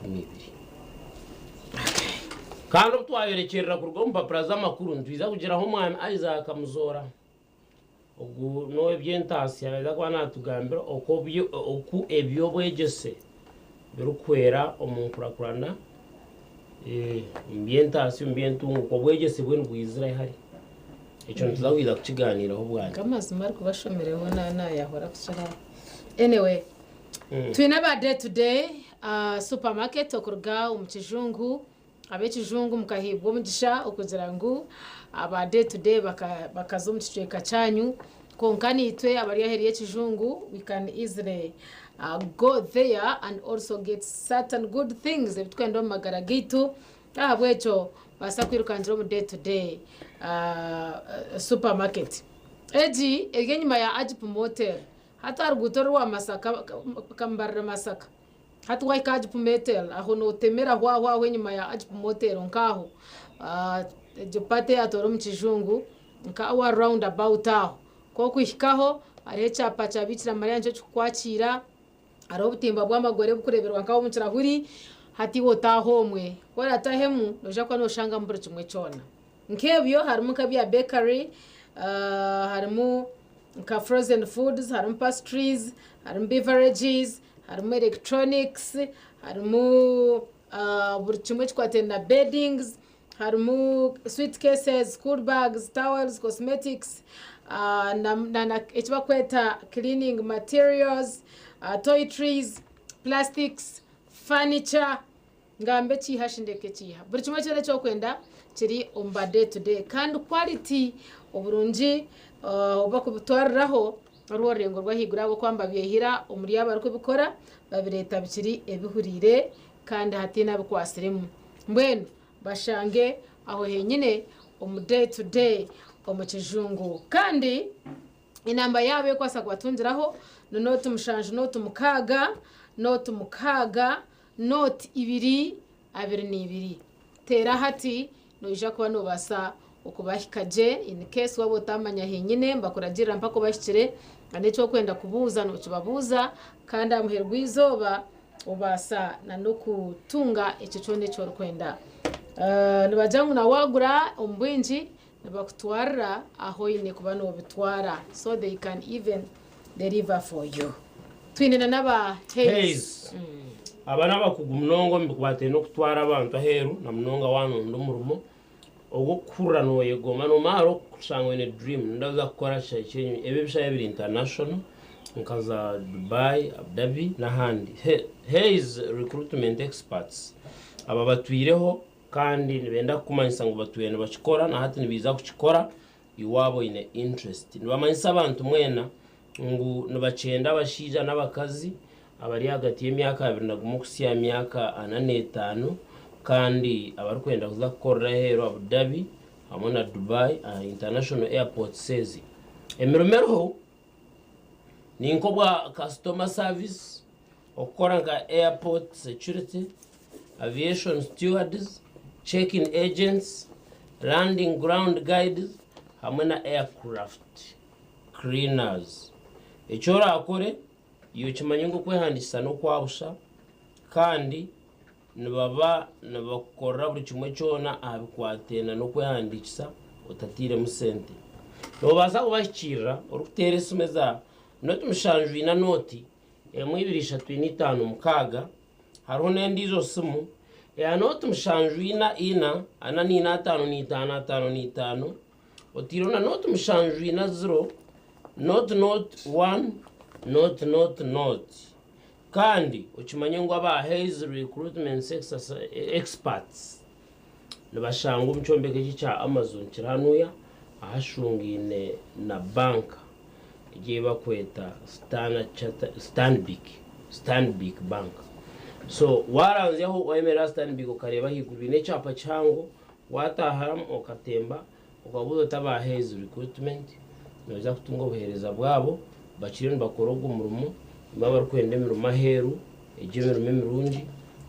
Kandi obu twayorekyerera kuruga omu mpapura z'amakuru, nitwija kugiraho Omwami Isaac Muzoora. Ogu n'ow'eby'entaasya naija kuba naatugambira oku eby'obwegyese birikuhwera omu nkurakurana omu by'entaasya, omu by'entunguka. Obwegyese bwe nibwizira hi? Ekyo nituza kwija kukigaaniiraho bwanyima. Nk'amazima arikuba ashomireho naayahura kukiraho. Anyway, twine aba day to day supermarket okuruga omu kijungu. Ab'ekijungu mukaheebwa omugisha okugira ngu aba day to day bakaza omu kicweka kyanyu kwonka naitwe abari aheeru y'ekijungu we can easily go there and also get certain good things ebi turikwenda omu magara gaitu. N'ahabw'ekyo baasa kwirukangira omu day to day supermarket. Egi eri enyima ya Agip Motel hati aha ruguuto orwa Masaka Kambarira Masaka. Hati wahika Agip Motel aho notemera aho aho aho enyima ya Agip Motel nk'aho egyo part eyatoora omu kijungu nka awa round about aho. Ku okuhikaho hariho ekyapa kya Bikira Maria nikyo kikukwakiira, hariho obutimba bw'amagore oburikureeberwa nk'aho omu kirahuri, hati iwe otaaha omwe. Ku oraatahemu noija kuba nooshangamu buri kimwe kyona. Nk'ebyo harimu nk'ebya bakery, harimu nka frozen foods, harimu pastries, harimu beverages, harimu electronics, harimu buri kimwe ekikwataine na beddings, harimu suitcases, school bags, towels, cosmetics, na eki barikweta cleaning materials, toiletries, plastics, furniture, ngambe kiiha shi ndeke kiiha. Buri kimwe kyona eki orikwenda kiri omu ba day to day kandi quality oburungi obu barikubitwariraho n'orwo orurengo rw'ahaiguru ahabw'okuba nibabyehira omuri abarikubikora babireeta bikiri ebihuriire kandi hataine abikwatsiremu. Mbwenu bashange aho henyine omu day to day omu kijungu. Kandi enamba yaabo ey'okubaasa kubatungiraho ni nooti mushanju nooti mukaaga nooti mukaaga nooti ibiri 22. Teera hati noija kuba noobaasa okubahika gye in case waaba otaamanya henyine nibakuragirira mpaka obahikire na n'eki orikwenda kubuuza nookibabuuza kandi aha muheru gw'eizooba obaasa na n'okutunga ekyo kyona eki orikwenda. Nibagira ngu na waagura omu bwingi nibakutwarira ahu oine kuba noobitwara so they can even deliver for you. Twine na n'aba Hays. Hays. Aba n'abakugu munonga omu bikwataine n'okutwara abantu aheeru na munonga waanonda omurimo ogw'okuhurira nooyegomba noomanya hariho kushanga oine dream ndaza kukora kishaayi ky'enyonyi ebi ebishaayi ebiri international nka za Dubai, Abu Dhabi n'ahandi. Hays Recruitment Experts aba batwireho kandi nibenda kukumanyisa ngu batwire nibakikora na hati nibaija kukikora iwe waaba oine interest. Nibamanyisa abantu mwena ngu nibakyenda abashaija n'abakazi abari ahagati y'emyaka 21 kuhitsya aha myaka 45 kandi abarikwenda kuza kukorera aheeru Abu Dhabi hamwe na Dubai aha International Airports ezi. Emirimo eriho ni nk'obwa customer service, okukora nka airport security, aviation stewards, check-in agents, landing ground guides hamwe na aircraft cleaners. Eki oraakore, iwe kimanye ngu okwehandiikisa n'okwa busha kandi nibaba nibakukorera buri kimwe kyona aha bikwataine n'okwehandiikisa otatairemu sente. Noobaasa kubahikiirira orikuteera esimu eza 074 0 1 2 3 4 5 6. Hariho n'endiijo simu eya 074 4 4 5 5 5 otaireho na 074 0 0 0 1 0 0 0. Kandi okimanye ngu aba Hays Recruitment Experts nibashangwa omu kyombeko eki ekya Amazon kiri hanuya ahashungaine na banka egi ei barikweta Stanbic, Stanbic Bank. So waaranzyaho wayemerera aha Stanbic okareeba ahaiguru baine ekyapa kihango, waataahamu okatemba okabuuza oti aba Hays Recruitment noija kutunga obuheereza bwabo. Bakiriyo nibakora ogu murimo, imwe abarikwenda emirimo aheeru, egyo emirimo emirungi,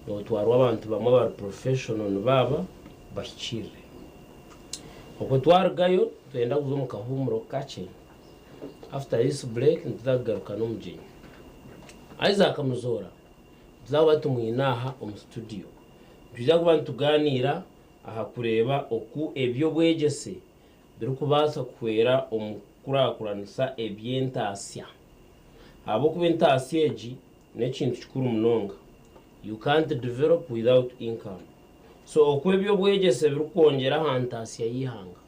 nootwarwa abantu bamwe abari professional nibaaba bahikiirire. Okwo twarugayo nitwenda kuza omu kahuumuro kakye. After this break nituza kugaruka n'omugyenyi. Isaac Muzoora nituza kuba tumwine aha omu studio. Nitwija kuba nitugaaniira aha kureeba oku eby'obwegyese birikubaasa kuhwera omu kukurakuranisa eby'entaasya. Ahabw'okuba entaasya egi n'ekintu kikuru munonga. You can't develop without income. So oku eby'obwegyese birikwongyera aha ntaasya y'eihanga.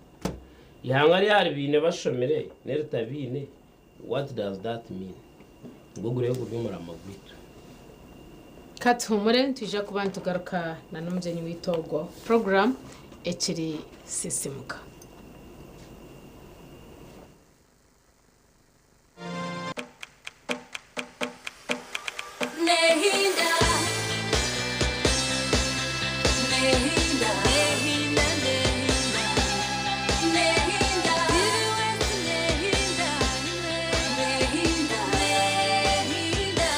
Eihanga ryaba ribaine bashomire n'eritabaine, what does that mean? Nigwo guriyo guri omurama gwaitu. Katuhumure nitwija kuba nitugaruka na n'omugyenyi waitu ogwo. Program ekiri Sisimuka. Nehinda, nehinda, nehinda, nehinda, nehinda, nehinda, nehinda.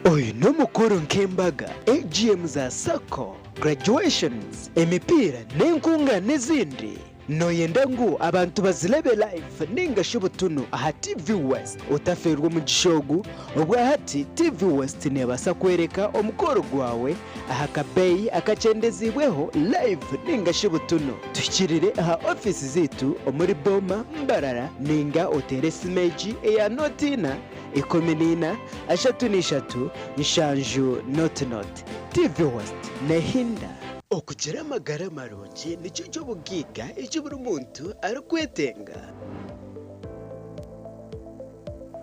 Oyu n'omukoro nk'embaga, AGM za sacco, graduations, emipiira n'enkungaana ezindi. Nooyenda ngu abantu bazirebe live ninga shi butunu aha TV West? Otafeerwa omugisha ogu, obwahati TV West neebaasa kworeka omukoro gwawe aha kabeeyi akakyendeziibweho live ninga shi butunu. Tuhikirire aha ofiisi zaitu omuri Boma, Mbarara ninga oteere esimu egi eya nooti ina, 14, 33, 70 0. TV West nehinda. Okugira amagara marungi nikyo ky'obugaiga eki buri muntu arikwetenga.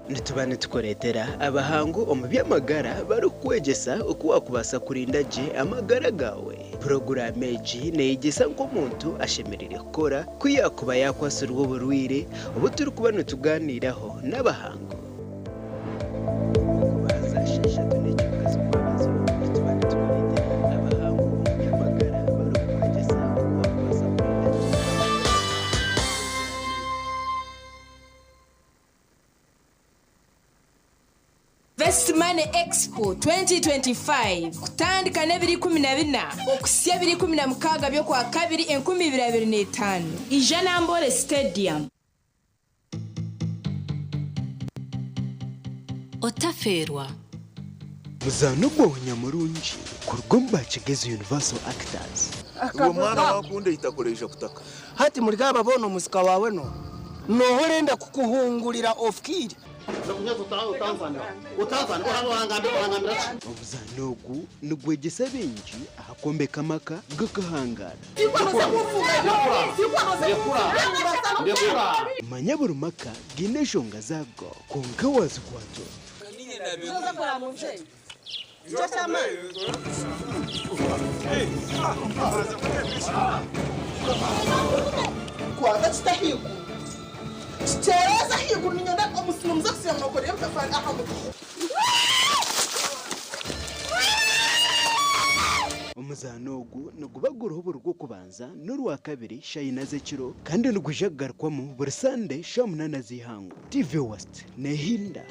Nituba nitukureetera abahangu omu by'amagara barikukwegyesa oku waakubaasa kurinda gye amagara gaawe. Puroguraamu egi neeyegyesa nk'omuntu ashemereire kukora ku yaakuba yaakwatsirwe oburwaire obu turikuba nitugaaniiraho n'abahangu. Best Money Expo 2025 kutandika n'ebiro 14 okuhitsya ebiro 16 by'Okwakabiri 2025. Ija Namboole Stadium. Otafeerwa. Muzaano gwawe nyamurungi kuruga omu ba Kigezi Universal Actors. Iwe mwana wakunda eitaka oraija kutaka. Hati muri aba boona omusika waawe n'oha? N'oha orenda kukuhungurira ofikiire? Omuzaano ogu nigwegyesa baingi aha kwombeka amaka g'okuhangaara. Manya buri maka gaine enshonga zaago, kwonka waazikwata ota? Kwata kite ahaiguru, kikyereeze ahaiguru, niinyenda omusiri muze kusiiba mwakorera ebitafaari aha mutwe. Omuzaano ogu niguba guriho buri Rwokubanza n'Orwakabiri shaaha ina z'ekiro kandi nigwija kugarukwamu buri Sande shaaha munaana z'eihangwe. TV West nehinda.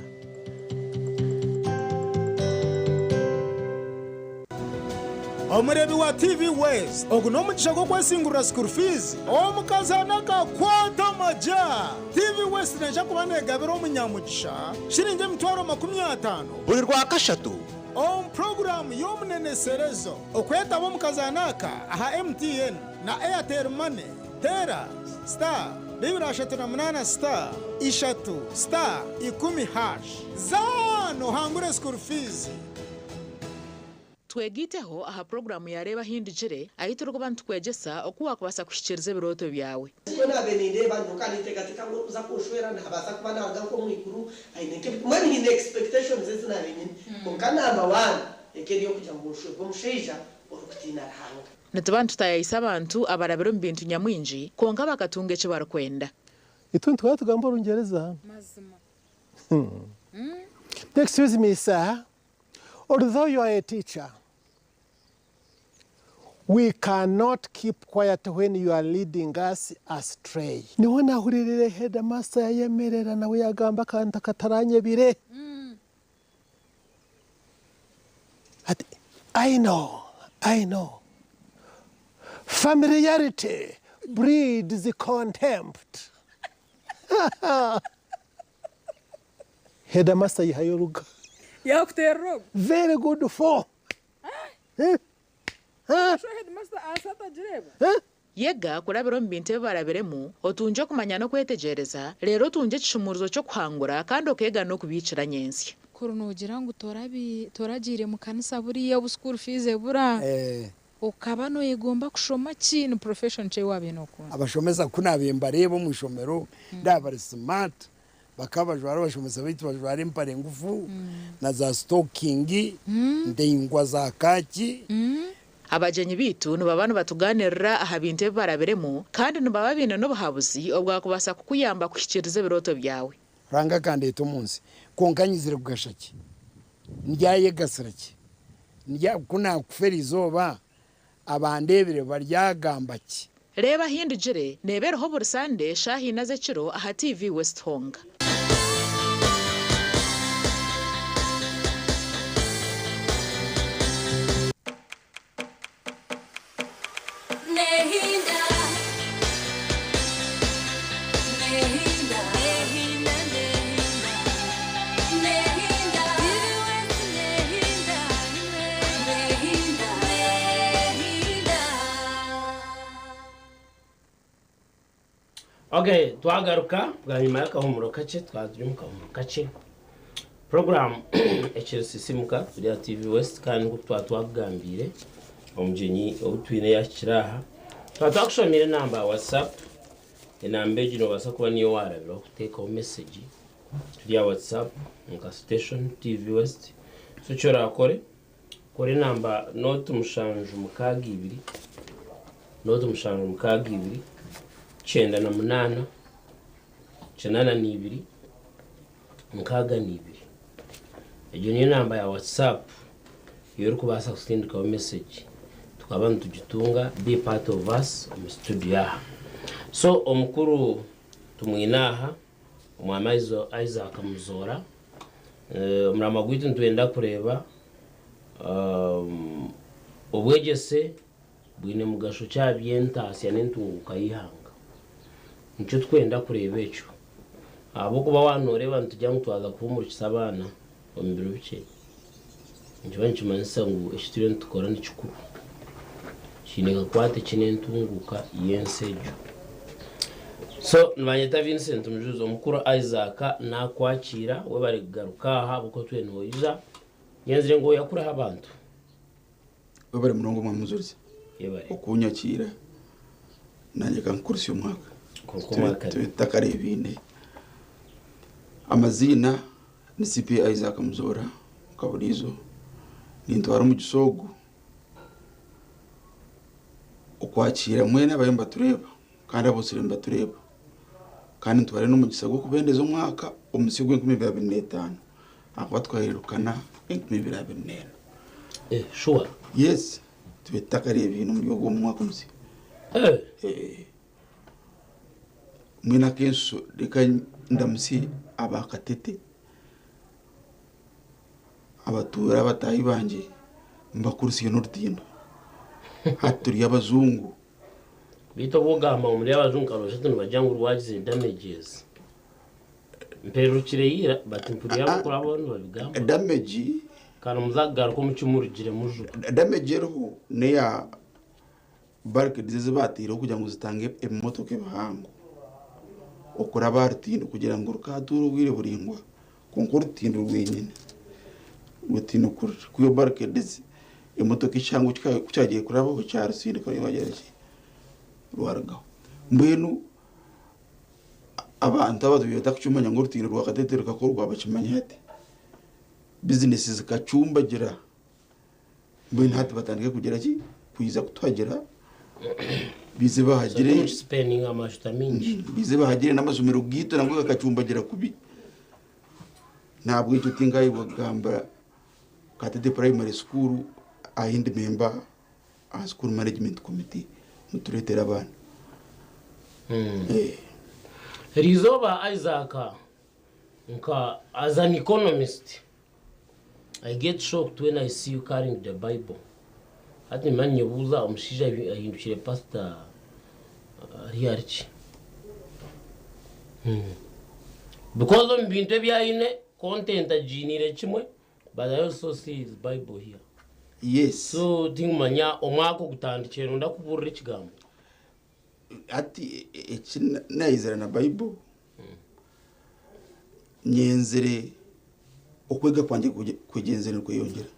Omureebi wa TV West, ogu n'omugisha gw'okwesingurira school fees omukazaana akakwata amagya. TV West neija kuba negabira omunyamugisha shiringi 50,000. Buri Rwakashatu. Omu puroguraamu y'omuneneserezo, okwetaba omu kazaano aka aha MTN na Airtel Money, teera star 238 star 3 star 10 hash. Zaana ohangure school fees. Twegaiteho aha puroguraamu ya Reeba Ahindugire ahu turikuba nitukwegyesa oku waakubaasa kuhikiiriza ebirooto byawe. Nikwo naabaire nindeeba nyowe nkaba ninteekateeka ngu orikuza kunshwera naabaasa kuba naaruga nk'omu iguru aine nk'ebi mbwenu nyine expectations ezi naabaire nyine kwonka number one eka eri ey'okugira ngu nshwerwe omushaija orikutiina Ruhanga. Nituba nitutaayaayisa abantu abarabire omu bintu nyamwingi kwonka bakatunga eki barikwenda. Itwe nituba tugamba Orungyereza. Excuse me sir, although you are a teacher, we cannot keep quiet when you are leading us astray. Niho nahuriirire headmaster yayemerera nawe yagamba akantu akataranyebire. Ati, I know, I know. Familiarity breeds contempt. Headmaster yihayo oruga. Yakuteerera ogu. Very good for. Eh? Sho headmaster aasi atagireeba? Yega kurabira omu bintu ebi barabiremu, otungye okumanya n'okwetegyereza, reero otungye ekishumuurizo ky'okuhangura kandi okeega n'okubiikira nyentsya. Kuri noogira ngu toragiire mu kanisa buriya obu school fees ebura, okaba nooyegomba kushoma ki? Ni profession ki ei waabaire nookunda? Abashomesa ku naabaire mbareeba omu ishomero, ndaaba bari smart, Bakaba bajwara abashomesa baitu bajwara empare ngufu na za sitokingi ndaingwa za kaaki. Abagyenyi baitu nibaba nibatugaaniirira aha bintu ebi barabiremu kandi nibaba baine n'obuhabuzi obwakubaasa kukuyamba kuhikiiriza ebirooto byawe. Ruhanga akandeeta omu nsi, kwonka nyizire kugasha ki? Ndyayegasira ki? Ku naakufa eri izooba, abandeebire baryagamba ki? Reeba Ahindugire neeba eriho buri Sande shaaha ina z'ekiro aha TV West honka. Okay, twagaruka bwanyima y'akahumuro kakye, twaba turi omu kahumuro kakye. Puroguraamu ekiri Sisimuka turi aha TV West kandi nk'oku twaba twakugambiire omugyenyi ou twine yaahikire aha. Twaba twakushomeire enamba ya WhatsApp, enamba egi noobaasa kuba niyo waarabiraho kuteekaho mesegi. Turi aha WhatsApp nka station TV West. So eki oraakore, kora enamba nooti mushanju mukaaga ibiri, nooti mushanju mukaaga ibiri, 98, 82, 62. Egyo niyo namba ya WhatsApp ei orikubaasa kusindikaho mesegi tukaba nitugitunga be part of us omu studio aha. So omukuru tumwine aha Omwami Isaac Muzoora. Omurama gwaitu nitwenda kureeba obwegyese bwine mugasho ki aha by'entaasya n'entunguuka y'eihanga. Nikyo turikwenda kureeba ekyo. Ahabw'okuba waaba nooreeba nitugira ngu twaza kuhuumurikisa abaana omu biro bikye, nikiba nikimanyisa ngu eki turiyo nitukora ni kikuru. Kiine kakwate ki n'entunguuka y'ensi egyo. So nibanyeta Vincent Mujuzi, omukuru Isaac naakwakiira, webare kugaruka aha ahabw'okuba otwire noija. Nyenzire ngu oyakureho abantu. Webare munonga Omwami Mujurizi Yebare. okunyakiira nanye kankukurisya omwaka. Kwonka omwaka Tube tutakareebaine. Amaziina ni CP Isaac Muzoora Kaburiizo. Nintwara omugisa ogu okwakiira mwena abariyo nibatureeba kandi abotsire nibatureeba. Kandi ntware n'omugisa gw'okubendeza omwaka omusya ogw'enkumi ibiri abiri n'etaano ahakuba twahererukana enkumi ibiri abiri n'ena. Eh, sure. Yes, tube tutakareebaine omuri ogwo mwaka omusya. Eh. Eh. Mbwenu ak'enshusho reka ndamutsye aba Katete, abatuura abataahi bangye mbakurisiye n'orutindo. Hati turi abajungu. Beitu obu ogamba ngu muri abajungu karooshatu nibagira ngu rwagize damages. Mperukire ira but mpuriire abarikurabaho nibabigamba. Damage. Kandi muza kugaruka omu kimurugire mujuba. Damage eriho n'eya barricades ezi baataireho kugira ngu zitange ebimotoka ebihango okuraba aha rutindo kugira ngu rukatuura obwire buraingwa kwonka orutindo rwenyine rutiine oku ruri. Ku iyo barricades emotoka ekihango ku kyagiire kurabaho kyarusindika rwagira ki rwarugaho. Mbwenu abantu abatwire batarikukimanya ngu orutindo rwa Katete rukakorwa bakimanye hati. Bizinesi zikacumbagira mbwenu hati batandike kugira ki kwija kutuhagira bize bahagire So, spending amashuta mingi. Bize bahagire n'amasomero gaitu nago gakacumbagira kubi. Nahabwekyo tinkayebwa kugamba Katete Primary School ahi ndi member aha school management committee nitureetera abaana. Erizooba Isaac nka as an economist I get shocked when I see you carrying the bible. Hati nimba ninyebuuza omushaija ahindukire pastor ari ahari ki? Because omu bintu ebi aine content agiiniire kimwe but I also see his bible here. Yes. So tinkumanya omwaka ogutandikire noyenda kubuurira ekigambo? Hati eki nayizire na bible nyenzire okwega kwangye kugyenzire nikweyongyera.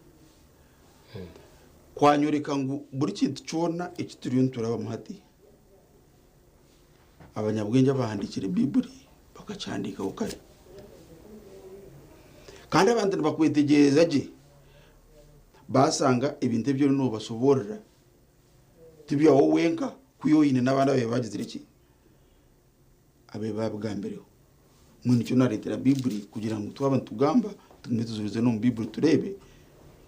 Kwanyoreka ngu buri kintu kyona eki turiyo niturabamu hati abanyabwengye abahandiikire Baiburi bakakihandiikaho kare. Kandi abantu nibakwetegyereza gye basanga ebintu ebi oriyo noobashoboorora ti byawe wenka kwiha oine n'abandi ababaire bagizire ki? Ababaire baabigambireho. Mbwenu nikyo naareetera Baiburi kugira ngu twaba nitugamba tugume tujurize n'omu Baiburi tureebe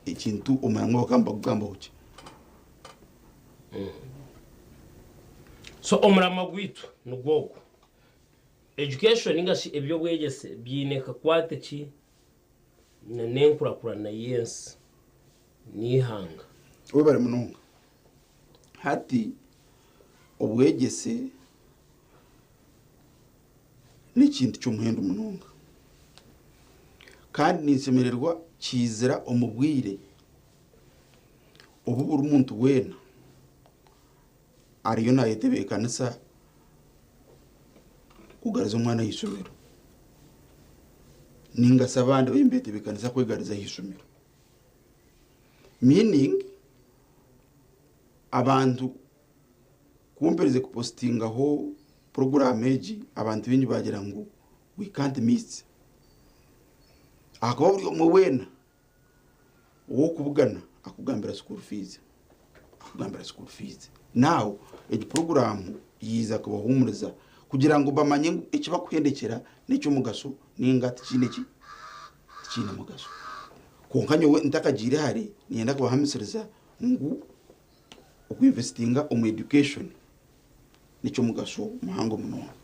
ekintu omurango bakaba nibakugambaho ki. So omurama gwaitu nigwo ogu. Education ninga shi eby'obwegyese biine kakwate ki n'enkurakurana y'ensi n'eihanga? Webare munonga. Hati obwegyese n'ekintu ky'omuhendo munonga. Kandi ninshemererwa kiizira omu bwire obu buri muntu weena ariyo naayetebeekanisa kugariza omwana aha ishomero ninga shi abandi bariyo nibetebeekanisa kwegariza aha ishomero. Meaning abantu ku mperize kupositingaho puroguraamu egi abantu baingi baagira ngu we can't miss ahakuba buri omwe weena ow'okubugana akugambira school fees, akugambira school fees. Now egi puroguraamu yaija kubahuumuriza kugira ngu bamanye ngu eki bakuhendekyera n'eky'omugasho ninga tikiine ki? Tikiine mugasho. Kwonka nyowe ntakagiire hare niinyenda kubahamisiriza ngu okuinvestinga omu education n'eky'omugasho muhango munonga.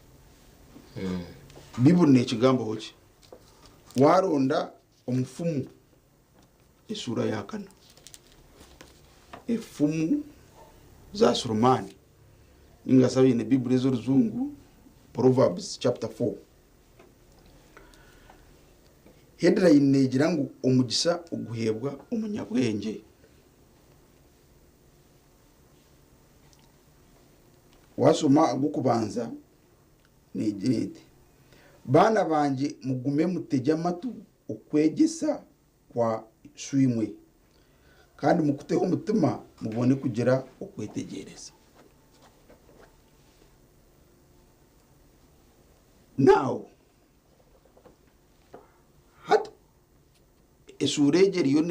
Baiburi neekigambaho ki? Waaronda omufumu eshuura ya kana, efumu za Sulemaani ninga shi abaine Baiburi ez'orujungu Proverbs chapter 4. Headline neegira ngu omugisha oguheebwa omunyabwengye. Waashoma ag'okubanza neegira eti, Baana bangye mugume mutegye amatu okwegyesa kwa shoimwe, kandi mukuteho omutima mubone kugira okwetegyereza. Now, hati eshuura egi eriyo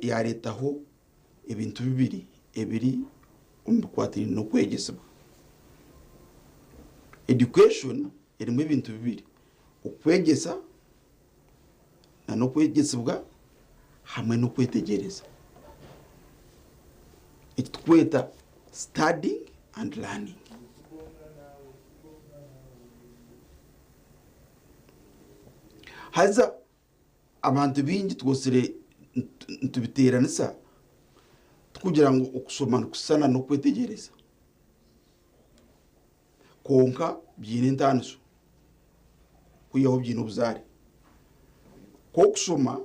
yareetaho ebintu bibiri ebiri omu bikwatiraine n'okwegyesibwa. Education erimu ebintu bibiri, okwegyesa n'okwegyesibwa hamwe n'okwetegyereza. Eki turikweta studying and learning. Haza abantu baingi twosire nitubiteeranisa turikugira ngu okushoma nikushushana n'okwetegyereza. Kwonka biine entaaniso kwihaho biine obuzaare. Ku orikushoma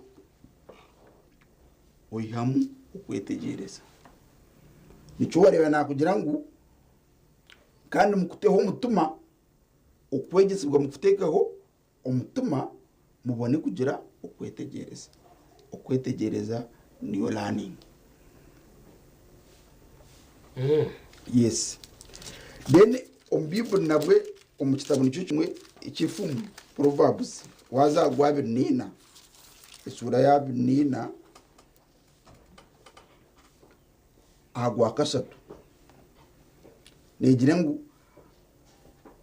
oihamu okwetegyereza. Nikyo wareeba naakugira ngu kandi mukuteho omutima, okwegyesibwa mukuteekeho omutima mubone kugira okwetegyereza. Okwetegyereza niyo learning. Yes. Then omu Baiburi nabwe omu kitabo nikyo kimwe eky'efumu Proverbs waaza aha gwabiri naina eshuura y'abiri naina aha gwakashatu neegira ngu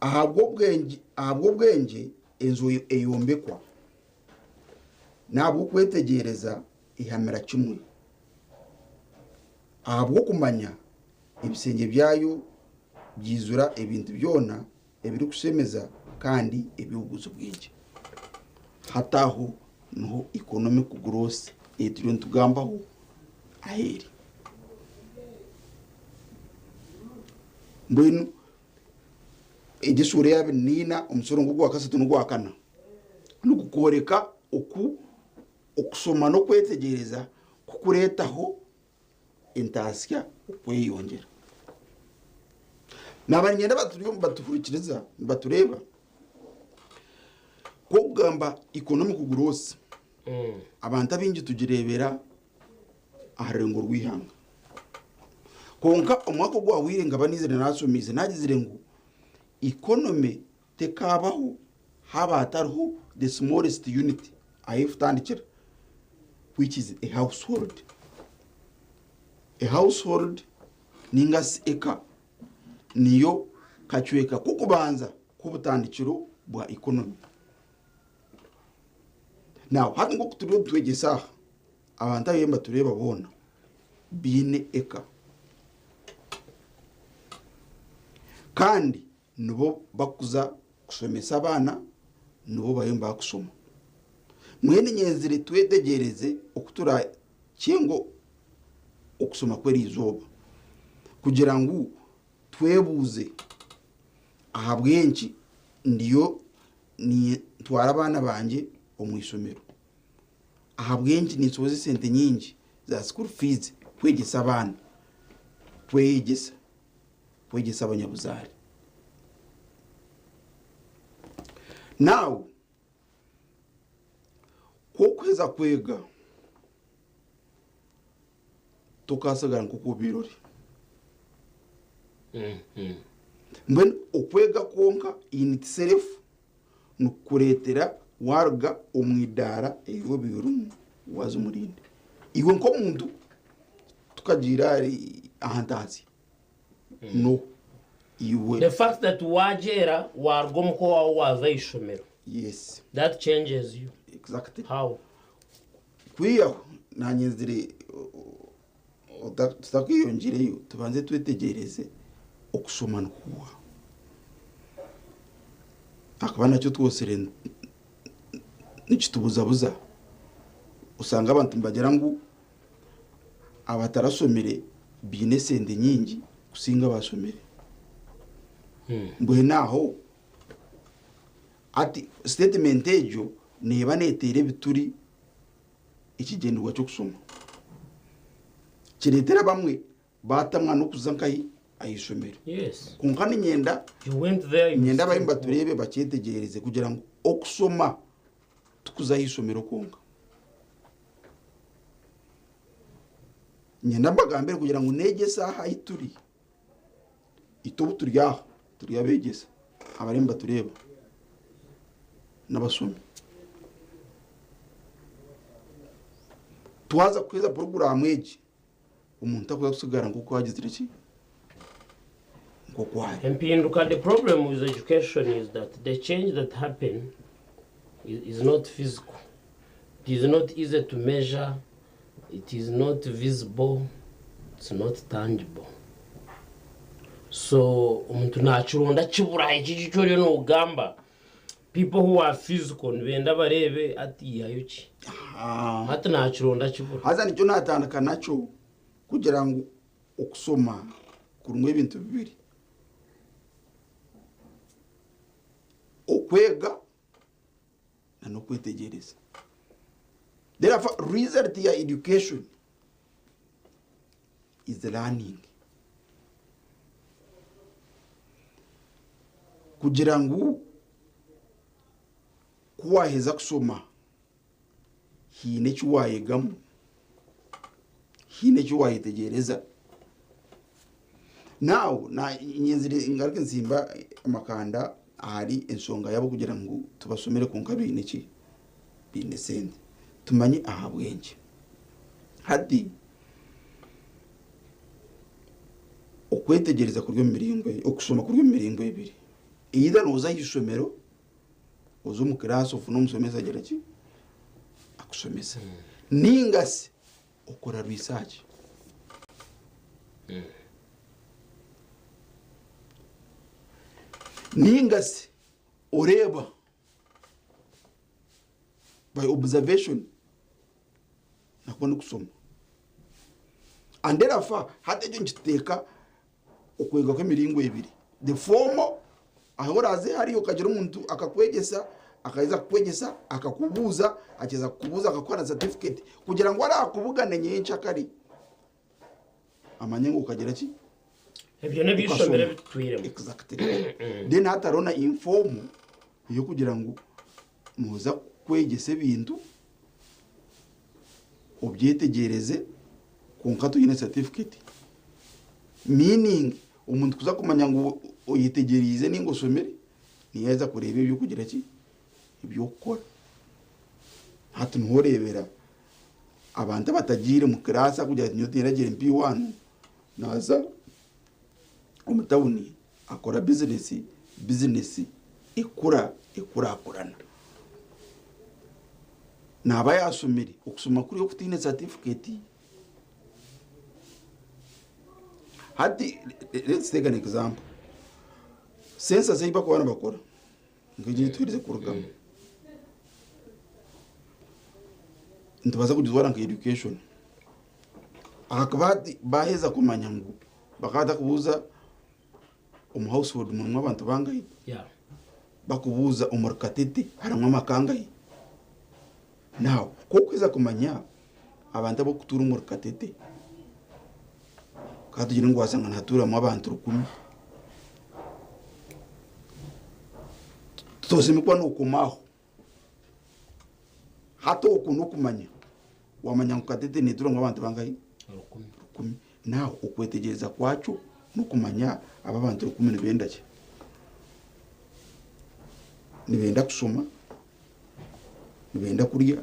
ahabw'obwengye ahabw'obwengye enju eyombekwa, n'ahabw'okwetegyereza ehamira kimwe. Ahabw'okumanya ebishengye byayo byaijura ebintu byona ebirikushemeza kandi eby'obuguzi bwingi. Hati aho niho economic growth ei turiyo nitugambaho ahu eri. Mbwenu egi eshuura eya abiri naina omushoro gw'ogwakashatu n'ogwakana nigukworeka oku okushoma n'okwetegyereza kukureetaho entaasya okweyongyera. Naaba niinyenda batuhurikiriza nibatureeba ku okugamba economic growth abantu abaingi tugireebera aha rurengo rw'eihanga. Kwonka omwaka ogwahweire nkaba naizire naashomiise naagizire ngu economy tekaabaho haaba hatariho the smallest unit. Ah'ekutandikira which is a household. A household ninga shi eka niyo kacweka k'okubanza k'obutandikiro bwa economy. Now hati nk'oku turiyo nitwegyesa aha, abantu abu nibatureeba boona baine eka. Kandi nibo bakuza kushomesa abaana, nibo bariyo nibakushoma. Mbwenu nyenzire twetegyereze oku turakyenga okushoma kw'eriizooba kugira ngu twebuuze ahabw'enki ndiyo nintwara abaana bangye omu ishomero, ahabw'enki ninshohoza esente nyingi za school fees kwegyesa abaana, kweyegyesa, kwegyesa abanyabuzaare. Now ku orikuheza kwega tokaasigara nk'oku obaire ori. Mbwenu okwega kwonka in itself nikukureetera waaruga omu idaara eri obaire orimu waaza omu rindi. Iwe nk'omuntu tukagiira aha ntaasya, no iwe. The fact that wagyera waruga omuka owaawe waaza aha ishomero. Yes. That changes you. Exactly. How? Kwihaho naanye nzire tutakweyongyereyo tubanze twetegyereze okushoma nikuuha. Ahakuba nakyo twosire nikitubuzabuza. Osanga abantu nibagira ngu abatarashomire baine esente nyingi kusinga abashomire. Mbwenu aho hati sitatimenti egyo neeba neeteera ebituri ekigyendererwa ky'okushoma. Kireetera abamwe baatamwa n'okuza nkahi aha ishomero. Kwonka niinyenda niinyenda abarimu batureebe bakyetegyereze kugira ngu okushoma tikuza aha ishomero kwonka. Niinyenda mbagambire kugira ngu n'egi esaaha ahu turi, itwe obu turi aha turi abeegyesa abarimu nibatureeba n'abashomi. Twaza kuheza puroguraamu egi, omuntu takuza kusigara nk'oku agizire ki? Nk'oku ari. Empinduka the problem with education is that the change that happen is, is not physical. It is not easy to measure, it is not visible, it's not tangible. So omuntu nakironda kibura eki eki oriyo nogamba. People who are physical nibenda bareebe ati ihayo ki. Hati nakironda kibura. Haza nikyo natandika nakyo kugira ngu okushoma kurimu ebintu bibiri. Okwega na n'okwetegyereza. Therefore, result ya education is learning. Kugira ngu ku waaheza kushoma haine eki waayegamu, haine eki waayetegyereza. Now, nyenzire ngaruke nsimba amakanda ahari enshonga yaabo kugira ngu tubashomere kwonka baine ki? Baine sente. Tumanye ahabw'enki. Hati okwetegyereza kuri omu miringo, okushoma kuri omu miringo ebiri. Either nooza aha ishomero, oze omu kiraasi ofune omushomesa agira ki? Akushomesa. Ninga shi okora research. Ninga shi oreeba by observation nakwo n'okushoma. And therefore hati ekyo nikituteeka okwega kw'emiringo ebiri. The formal ahu oraaze hariya okagira omuntu akakwegyesa, akaheza kukwegyesa akakubuuza, akaheza kukubuuza akakuha na certificate kugira ngu araakubugane nyenkyakare amanye ngu okagira ki? Ebyo n'eby'eishomero ebi tutwiremu. Exactly. Then hati hariho na informal ey'okugira ngu nooza kukwegyesa ebintu obyetegyereze kwonka toine certificate. Meaning omuntu kuza kumanya ngu oyetegyereize ninga oshomire niyo yaaza kureeba eby'okugira ki? Eby'okukora. Hati niho oreebera abantu abatagiire mu kiraasi arikugira ati nyowe tindagire P1 naaza omu tawuni akora bizinesi, bizinesi ekura ekurakurana. Naaba yaashomire, okushoma kuriya okutaine satifiketi. Hati let's take an example, census ei barikuba nibakora nk'egi ei tuherize kurugamu, nitubaasa kugitwara nka education ahakuba hati baaheza kumanya ngu bakaba batakubuuza omu household murimu abantu bangahi, bakubuuza omuri Katete harimu amaka angahi. Now ku orikuheza kumanya abantu abarikutuura omuri Katete, ka tugire ngu washanga nihatuuramu abantu rukumi, toshemereire kuba nookoma aho. Hati okwo n'okumanya, wamanya ngu Katete neetuuramu abantu bangahi? Rukumi. Now okwetegyereza kwakyo n'okumanya aba abantu rukumi nibenda ki? Nibenda kushoma, nibenda kurya,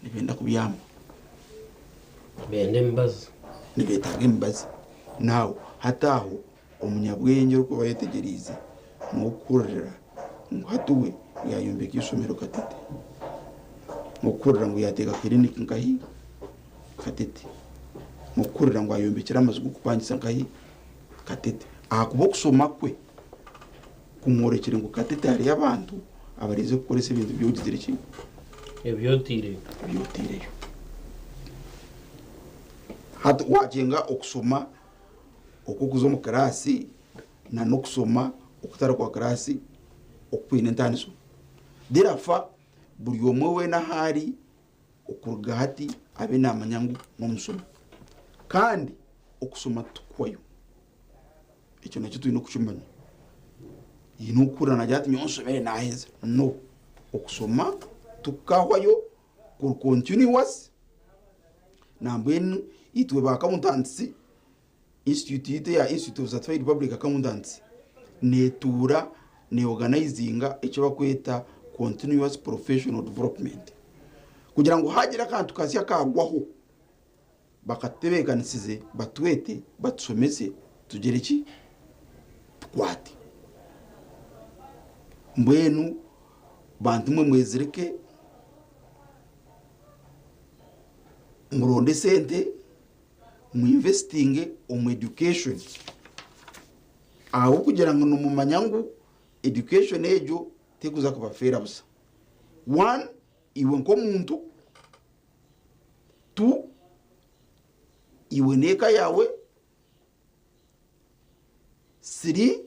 nibenda kubyama. Nibenda emibazi. Nibeetaaga emibazi. Now hati aho omunyabwengye orikuba ayetegyereize n'okuhurira ngu hati we yaayombeka eishomero Katete, n'okuhurira ngu yaateeka kiriniki nkahi Katete, n'okuhurira ngu ayombekire amaju g'okupangisa nkahi Katete. Ahakuba okushoma kwe kumworekire ngu Katete hariyo abantu abarize kukoresa ebintu bi ogizire ki? Ebi otaireyo. Ebi otaireyo. Hati waakyenga okushoma okw'okuza omu kiraasi na n'okushoma okutari kwa kiraasi okwine entaaniso. Therefore, buri omwe weena ahu ari okuruga hati abe naamanya ngu n'omushomi. Kandi okushoma tikuhwayo. Ekyo nakyo twine okukimanya. Haine orikuhurira naagira ati nyowe nshomire naaheza. No. Okushoma tikukahwayo, kuri continuous. Nambwenu itwe ba accountants, institute yaitu eya Institute of Certified Public Accountants neetuura neeorganizinga eki barikweta continuous professional development kugira ngu haagira akantu kasya kaagwaho, bakatutebeekanisize batwete batushomese tugire ki? Tukwate. Mbwenu bantu mwe mwezirike muronde esente mu investinge omu education ahabw'okugira ngu nimumanya ngu education egyo terikuza kubafeera busha. One, iwe nk'omuntu, two, iwe n'eka yaawe, three,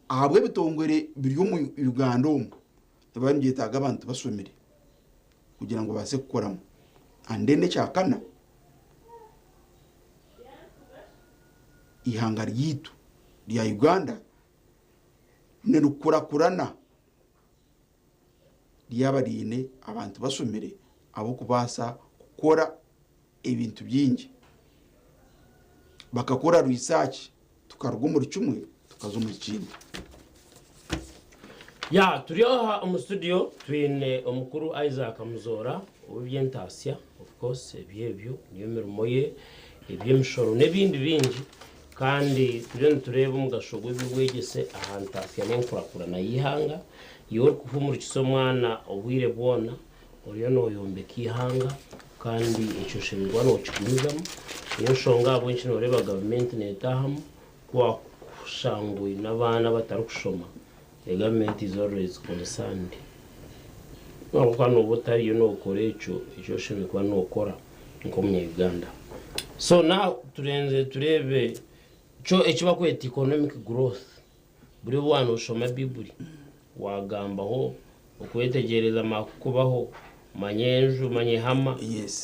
ahabw'ebitongore biri omu Uganda omu nibiba nibyetaaga abantu bashomire kugira ngu babaase kukoramu. And then ekyakana, eihanga ryaitu rya Uganda nirikurakurana ryaba riine abantu bashomire abarikubaasa kukora ebintu bingi. Bakakora research tukaruga omuri kimwe tukaza omuri kindi. Ya turi aha omu studio twine omukuru Isaac Muzoora ow'eby'entaasya of course ebyo ebyo niyo mirimo ye eby'emishoro n'ebindi bingi kandi turiyo nitureeba omugasho gw'eby'obwegyese aha ntaasya n'enkurakurana y'eihanga. Iwe orikuhumurikisa omwana obwire bwona oriyo nooyombeka eihanga kandi ekyo oshemereire kuba nookigumizamu. Niyo nshonga ahabw'enki nooreeba gavumenti neetaahamu ku waakushanga oine abaana abatarikushoma, the government is always concerned. Ahabw'okuba nooba otariyo nookora ekyo eki oshemereire kuba nookora nk'omunya-Uganda. So now turenze tureebe kyo eki barikweta economic growth. Buri obu waaba nooshoma Baiburi, waagambaho okwetegyereza kukubaho, manya enju, manya ehama,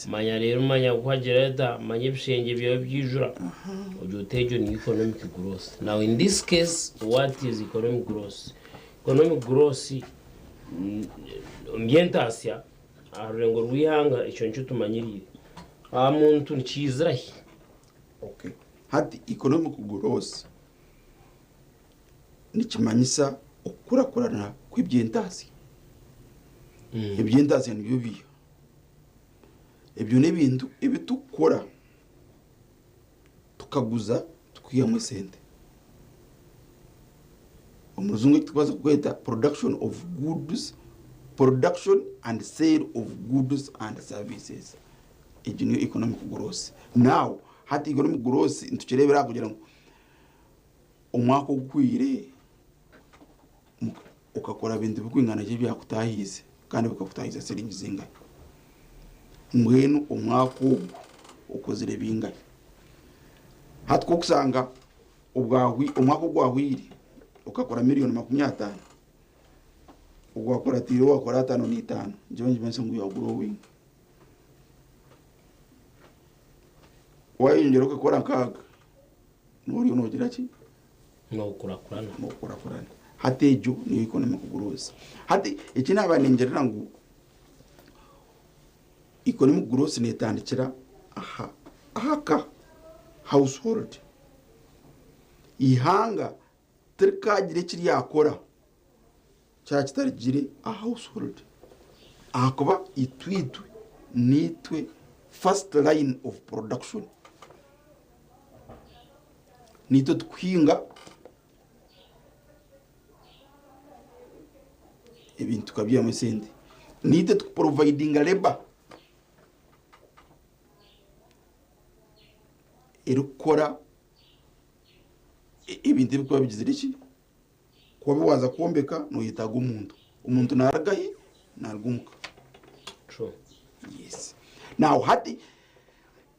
manya reero manya ku hagira hata, manya ebishengye byawe byijura, ogire oti egyo niyo economic growth. Now in this case, what is economic growth? Economic growth omu by'entaasya aha rurengo rw'eihanga ekyo nikyo tumanyiriire. Aha muntu nikiizira hi? Okay. Hati economic growth nikimanyisa okukurakurana kw'eby'entaasya. Eby'entaasya nibyo biiha? Ebyo n'ebintu ebi tukukora tukaguza tukwihamu esente. Omu rujungu eki turikubaasa kweta production of goods, production and sale of goods and services. Egyo niyo economic growth. Now hati economic growth nitukireebera aha kugira ngu omwaka oguhweire okakora bintu birikwingana ki ebyakutaahiize kandi bikakutaahiza siringi zingahi. Mbwenu omwaka ogu okozire bingahi? Hati ku orikushanga omwaka ogwahweire okakora miriyoni 50, ogwakuratiire waakora 55, nikyo nikimanyisa ngu you are growing. Waayeyongyera okakora 60, nooba oriyo noogira ki? Nookurakurana. Nookurakurana. Hati egyo niyo economic growth. Hati eki naaba ningirira ngu economic growth neetandikira aha aha ka, household. Eihanga tirikaagira eki ryakora kyaba kitarugire aha household ahakuba itwe niitwe first line of production. Niitwe tukuhinga ebintu tukabyihamu esente. Niitwe tukuprovidinga labour erikukora ebintu ebirikuba bigizire ki? Kuba waaza kwombeka noyetaaga omuntu. Omuntu naaruga hi? Naaruga omuka. True. Yes. Now hati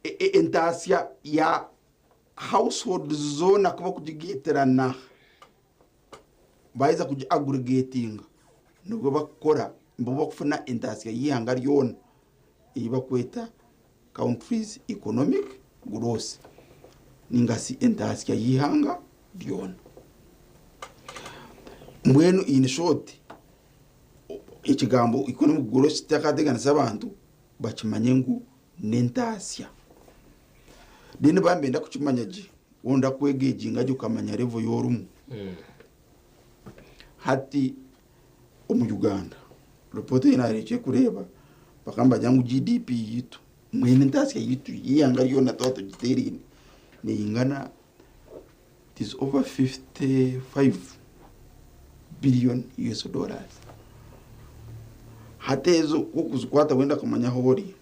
entaasya ya households zoona kuba kugigaiterana baaheza kugi aggregatinga nibwo bakukora nibwo bakufuna entaasya y'eihanga ryona ei bakweta country's economic growth ninga shi entaasya y'eihanga ryona. Mbwenu in short ekigambo economic growth kitakateganisa abantu bakimanye ngu n'entaasya. Then baaba nibenda kukimanya gye, waaba kwegegyinga gye okamanya level ei orimu. Hati omu Uganda, ripooti ei naarekire kureeba bakaba nibagira ngu GDP yaitu mbwenu entaasya yaitu y'eihanga ryona twaba tugiteeraine neingana it is over 55 billion US dollars. Hati ezo ku okuzikwata wenda kumanya ahu ori,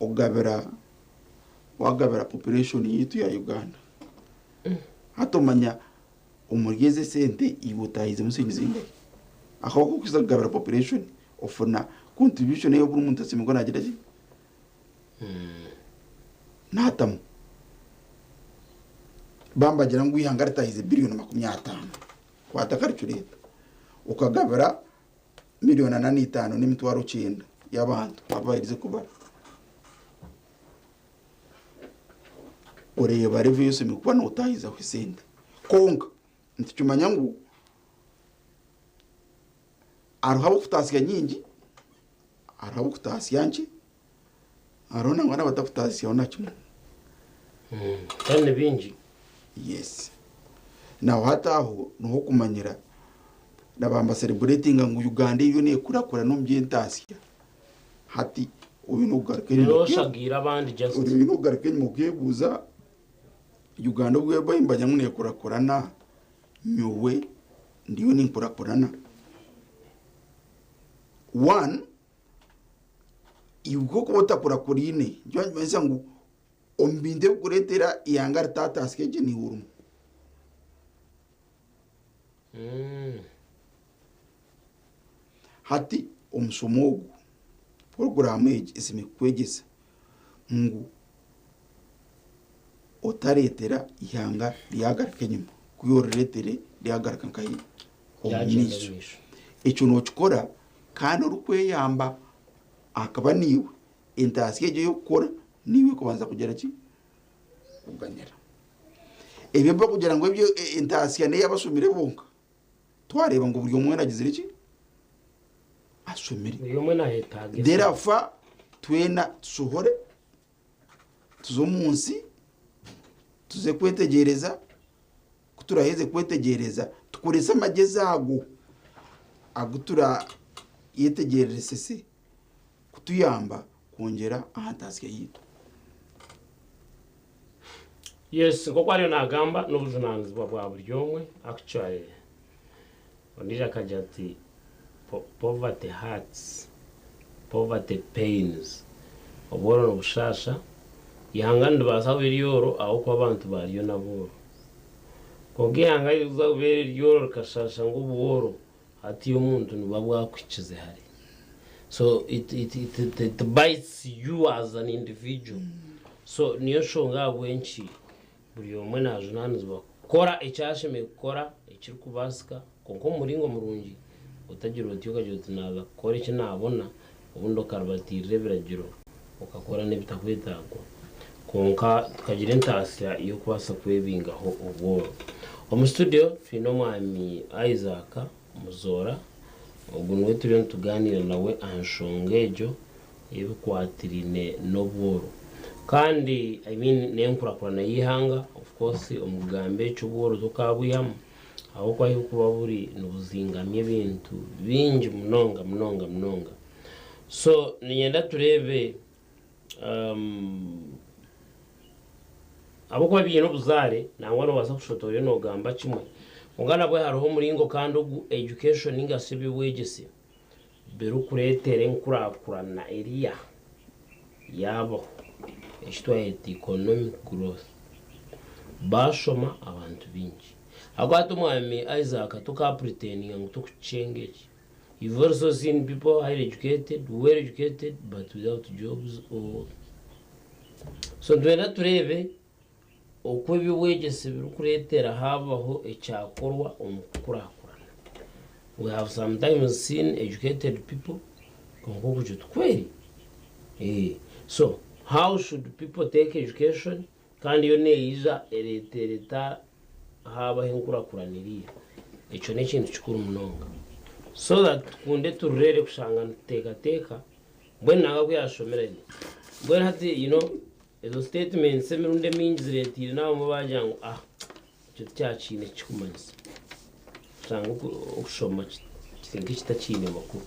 ogabira wagabira population yaitu ya Uganda. Hati omanya omuri ezi esente iwe otaahizemu siringi zingahi. Ahakuba ku orikuza kugabira population ofuna contribution ei buri muntu ashemereire kuba naagira ki? Naatamu. Baaba nibagira ngu eihanga ritaahize biliyoni 50, kwata karicureeta okagabira miliyoni 45,900 y'abantu abu baherize kubara. Oreeba level ei oshemereire kuba nootaahizaho esente. Kwonka nitukimanya ngu hariho ab'okutaasya nyingi, hariho ab'okutaasya nkye, hariho nangwa n'abatakutaasyaho na kimwe. Kandi ni baingi. Yes. Naho hati aho niho okumanyira naba nibasereburetinga ngu Uganda eriyo neekurakurana omu by'entaasya. Hati oine okugaruka enyima Niwe oshagiire abandi just. Oine okugaruka enyima okeebuuza Uganda obu erikuba nibagira ngu neekurakurana, nyowe ndiyo ninkurakurana? One, iwe ku orikuba otakurakuraine, nikyo nikimanyisa ngu omu bintu ebirikureetera eihanga ritaataasika gye niiwe orimu. Hati omushomo ogu, puroguraamu egi eshemereire kukwegyesa ngu otareetera eihanga ryagaruka enyima, ku orireetere ryagaruka nkahi? Omu Ryagyenda maisho. omu maisho. Ekyo nookikora kandi orikweyamba ahakuba niiwe entaasya egyo ey'okukora niiwe erikubanza kugira ki? Kuganyira. Ebyo ebi barikugira ngu ebyo entaasya n'ey'abashomire bonka, twareeba ngu buri omwe weena agizire ki? Ashomire. Buri omwe naayetaaga esente. Therefore twena tushohore tuze omu nsi tuze kwetegyereza, ku turaheze kwetegyereza tukorese amagyezi ago agu turayetegyerezese kutuyamba kwongyera aha ntaasya yaitu. Yes, nk'oku ariyo naagamba n'obujunaanizibwa bwa buri omwe actually ondiijo akagira ati poverty hurts, poverty pains, obworo nibushaasha, eihanga niribaasa kuba eryoro ahabw'okuba abantu baaryo n'abooro. Kwonka eihanga ririkuza kuba eryoro rikashaasha ngu obworo hati omuntu nibuba bwakuhikize hare. So it, it, it, it, it bites you as an individual. So niyo nshonga ahabw'enki buri omwe najunaanizibwa kukora eki ashemereire kukora ekirikubaasika kwonka omu muringo murungi otagira oti okagira oti naaza kukora eki naabona obundi okaribatiirira ebiragiro okakora n'ebitakwetaagwa kwonka tukagira entaasya y'okubaasa kwebingaho obworo. Omu studio twine omwami Isaac Muzoora, ogu niwe turiyo nitugaaniira nawe aha nshonga egyo ey'ebikwatiraine n'obworo. Kandi I mean n'enkurakurana y'eihanga of course omu kugamba ekyo obworo tokabwihamu ahabw'okuba ahu burikuba buri nibuzingamya ebintu bingi munonga munonga munonga. So niinyenda tureebe Ahabw'okuba biine obuzaare, nangwa noobaasa kushotora oriyo noogamba kimwe. Kwonka nabwe hariho omuringo kandi ogu education ninga shi eby'obwegyese birikureetera enkurakurana eriya yaabaho, eki twayeta economic growth. Baashoma abantu baingi. Ahabw'okuba hati omwami Isaac tokapuritendinga ngu tokukyenga eki. You've also seen people highly educated, well educated but without jobs or so nitwenda tureebe oku eby'obwegyese birikureetera haabaho ekyakorwa omu kukurakurana. We have sometimes seen educated people kwonka okugira oti kweri eh so how should people take education Kandi yo neija ereetere eta haabaho enkurakurana eriya. Ekyo n'ekintu kikuru munonga. So that tukunde turureere kushanga nituteekateeka, mbwenu nanga ku yaashomire gye. Mbwenu hati you know, ezo statements emirundi emingi zireeteire n'abamwe baagira ngu ah, ekyo tikyakiine eki kirikumanyisa. Kushanga okushoma kiri nk'ekitakiine makuru.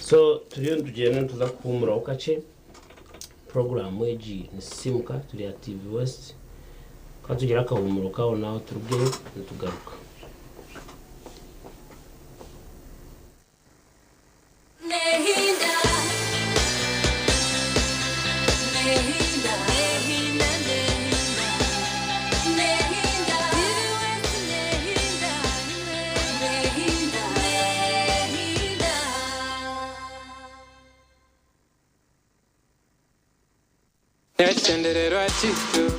So turiyo nitugyenda nituza kuhuumuraho kakye. Puroguraamu egi ni Sisiimuka turi aha TV West. Ka tugire akahuumuro kaaho naaho turugeyo nitugaruka.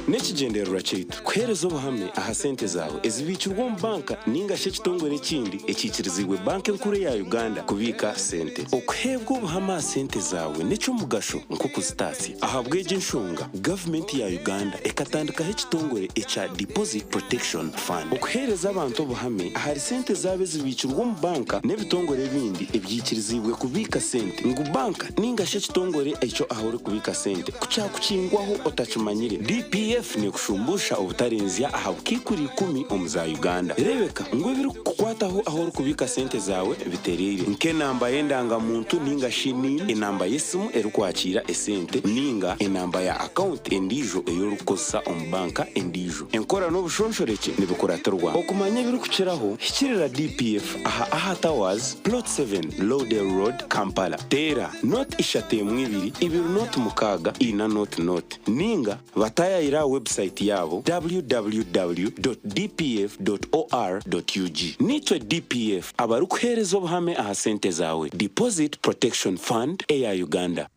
N'ekigyendererwa kyaitu kuheereza obuhame aha sente zaawe ezibiikirwe omu banka ninga shi ekitongore ekindi ekiikiriziibwe Banka Enkuru eya Uganda kubiika sente. Okuheebwa obuhame aha sente zaawe n'eky'omugasho nk'okuzitaatsya. Ahabw'egyo enshonga, gavumenti ya Uganda ekatandikaho ekitongore ekya Deposit Protection Fund okuheereza abantu obuhame ahari sente zaabo ezibiikirwe omu banka n'ebitongore ebindi ebyikiriziibwe kubiika sente ngu banka ninga shi ekitongore ekyo ahu orikubiika sente ku kyakukingwaho otakimanyire. DPF neekushumbuusha obutarenzya aha bukaikuru ikumi omu za Uganda. Reebeka ngu ebirikukukwataho ahu orikubiika sente zaawe bitereire, nk'enamba y'endangamuntu ninga shi NIN, enamba y'esimu erikwakiira esente ninga enamba ya akawunti endiijo ei orikukozesa omu banka endiijo. Enkora n'obushonshorekye nibikuratirwa. Okumanya ebirikukiraho, hikirira DPF aha Aha Towers, Plot 7, Lovedale Road, Kampala. Teera, noti ishatu emwe ibiri, ibiri noti mukaaga, ina noti noti. Ninga bataayaayire aha webusayiti yaabo www.dpf.or.ug. Niitwe DPF, abarikuheereza obuhame aha sente zaawe. Deposit Protection Fund eya Uganda.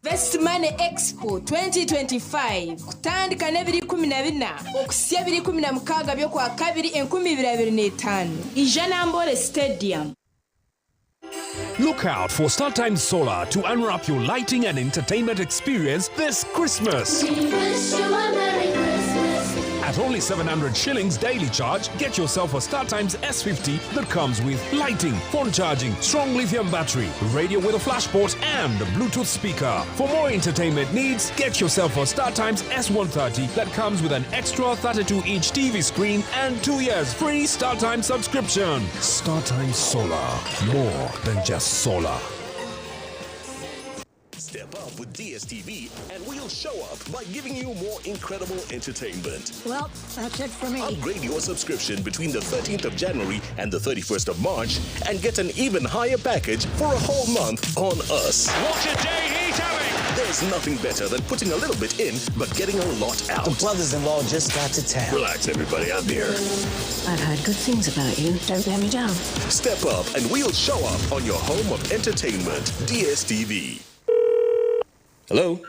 Best Money Expo 2025 kutandika n'ebiro 14 okuhitsya ebiro 16 by'Okwakabiri 2025, ija Namboole Stadium. Look out for StarTimes Solar to unwrap your lighting and entertainment experience this Christmas. We wish you a Merry Christmas. At only 700 shillings daily charge, get yourself a StarTimes S50 that comes with lighting, phone charging, strong lithium battery, radio with a flash port, and a Bluetooth speaker. For more entertainment needs, get yourself a StarTimes S130 that comes with an extra 32-inch TV screen and 2 years free StarTimes subscription. StarTimes Solar, more than just solar. Step up with DSTV, and we'll show up by giving you more incredible entertainment. Well, that's it for me. Upgrade your subscription between the 13th of January and the 31st of March and get an even higher package for a whole month on us. What a day he's having! There's nothing better than putting a little bit in but getting a lot out. The brothers-in-law just got to town. Relax, everybody, I'm here. I've heard good things about you. Don't let me down. Step up and we'll show up on your home of entertainment, DSTV. Hello?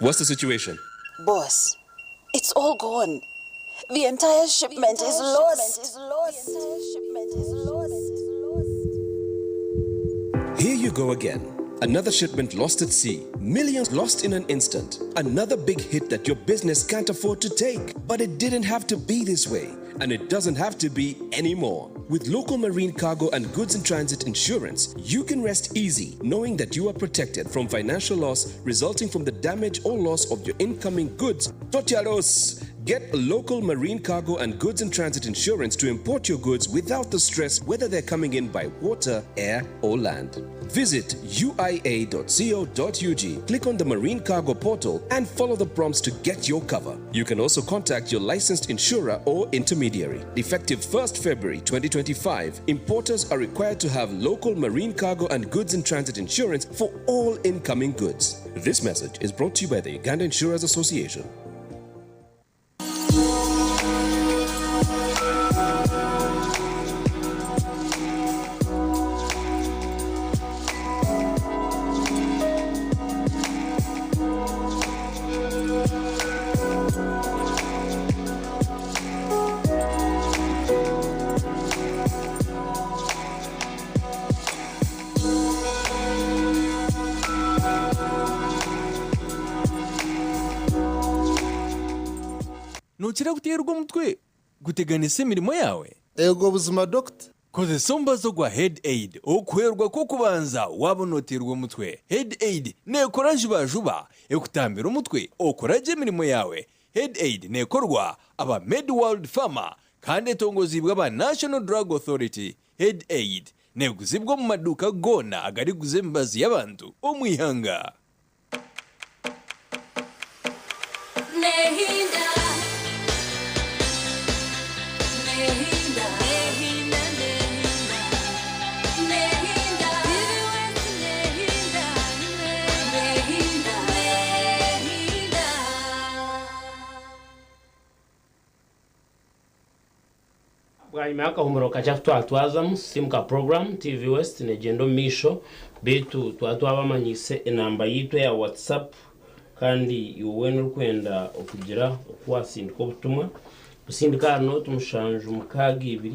What's the situation? Boss, it's all gone. The entire shipment is lost. Here you go again. Another shipment lost at sea. Millions lost in an instant. Another big hit that your business can't afford to take. But it didn't have to be this way. And it doesn't have to be anymore. With local marine cargo and goods in transit insurance, you can rest easy knowing that you are protected from financial loss resulting from the damage or loss of your incoming goods. Totiaros! Get local marine cargo and goods in transit insurance to import your goods without the stress whether they're coming in by water, air, or land. Visit uia.co.ug, click on the Marine Cargo portal, and follow the prompts to get your cover. You can also contact your licensed insurer or intermediary. Effective 1st February 2025, importers are required to have local marine cargo and goods in transit insurance for all incoming goods. This message is brought to you by the Uganda Insurers Association. Nokira kuteerwa omutwe guteganisa emirimo yaawe? Ego buzima dokita. Kozesa omubazi gwa Head Aid okuhwerwa kw'okubanza waaba nooteerwa omutwe. Head Aid neekora jubajuba ekutambira omutwe okora gye emirimo yaawe. Head Aid neekorwa aba Medworld Pharma kandi etongoziibwe aba National Drug Authority. Head Aid neeguzibwa omu maduuka goona agarikuguza emibazi y'abantu omu ihanga. Nehinda. Nehinda. Nehinda, nehinda. Nehinda. Nehinda. Nehinda. Nehinda. Bwanyuma y'akahumuro kakye aku twatwazamu Simuka Program TV West negyenda omu maisho beitu twaba twabamanyiise enamba yaitu eya WhatsApp kandi iwe weena orikwenda okugira oku wasindika obutumwa busindika aha nooti 762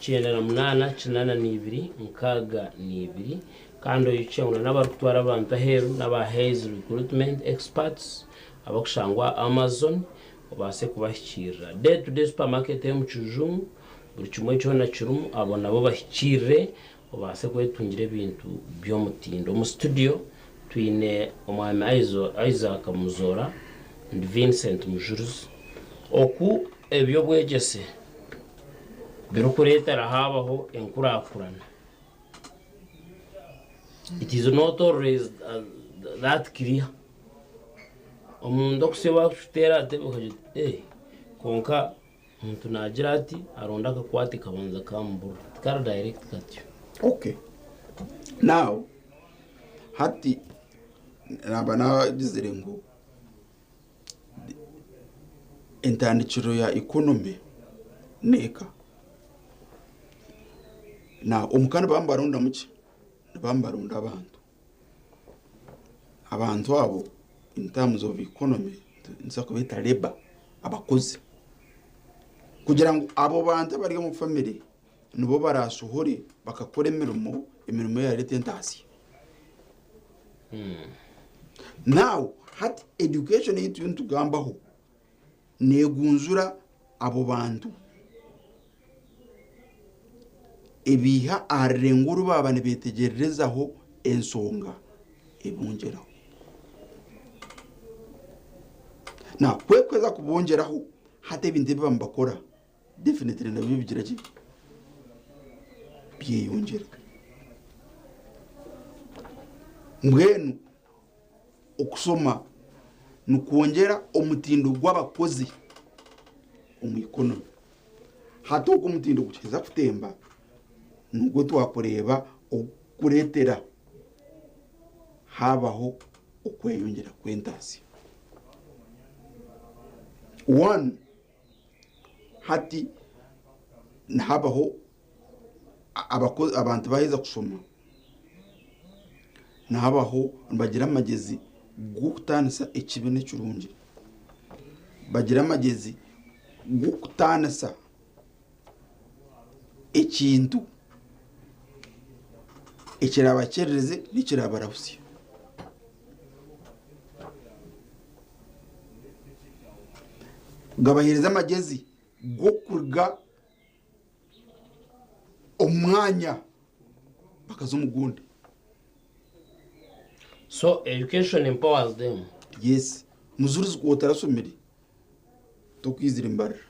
98 82 kandi oikye ngu n'abarikutwara abantu aheeru n'aba Hays Recruitment Experts abakushangwa Amazon obaase kubahikiirira. Day to day supermarket ey'omu Kijungu buri kimwe kyona kirimu abo nabo bahikiirire obaase kwetungira ebintu by'omutindo. Omu studio twine omwami Isaac Muzora and Vincent Mujuruzi. Oku eby'obwegyese birikureetera habaho enkurakurana. It is not always that clear. Omuntu okuseba kuteera ate okagira oti, konka omuntu naagira ati aronda akakwate kabanza kamubura. Tikari direct katyo. Okay. Now, hati naba nagizire ngu entandikiro ya economy neka. Na omukana bambarunda muki? Bambarunda abantu. Abantu abo in terms of economy nza kubita labor abakozi. Kugira ngu abo bantu bari mu family nibo barashohore bakakora emirimo, emirimo ya leta entasi. Now, hat education yitu ntugambaho negunzura abo bantu ebiha arenguru baba nibetegerezaho ensonga ebongeraho. Na kwekweza kubongeraho hate ebintu ebi bambakora definitely nabyo bigira ki byeyongera. Mbwenu Okusoma nikwongyera omutindo gw'abakozi omu economy. Hati ogwo omutindo gukiheza kutemba, nigwo twakureeba ogurikureetera haabaho okweyongyera kw'entaasya. One, hati nihabaho abantu baaheza kushoma, nihabaho nibagira amagyezi g'okutaanisa ekibi n'ekirungi. Bagira amagyezi g'okutaanisa ekintu ekirabakyerereze n'ekirabarahusya. Gabaheereza amagyezi g'okuruga omu mwanya bakaza omu gundi. So education empowers them. Yes. Muzurizi ku otarasomire tokwizire mbarira.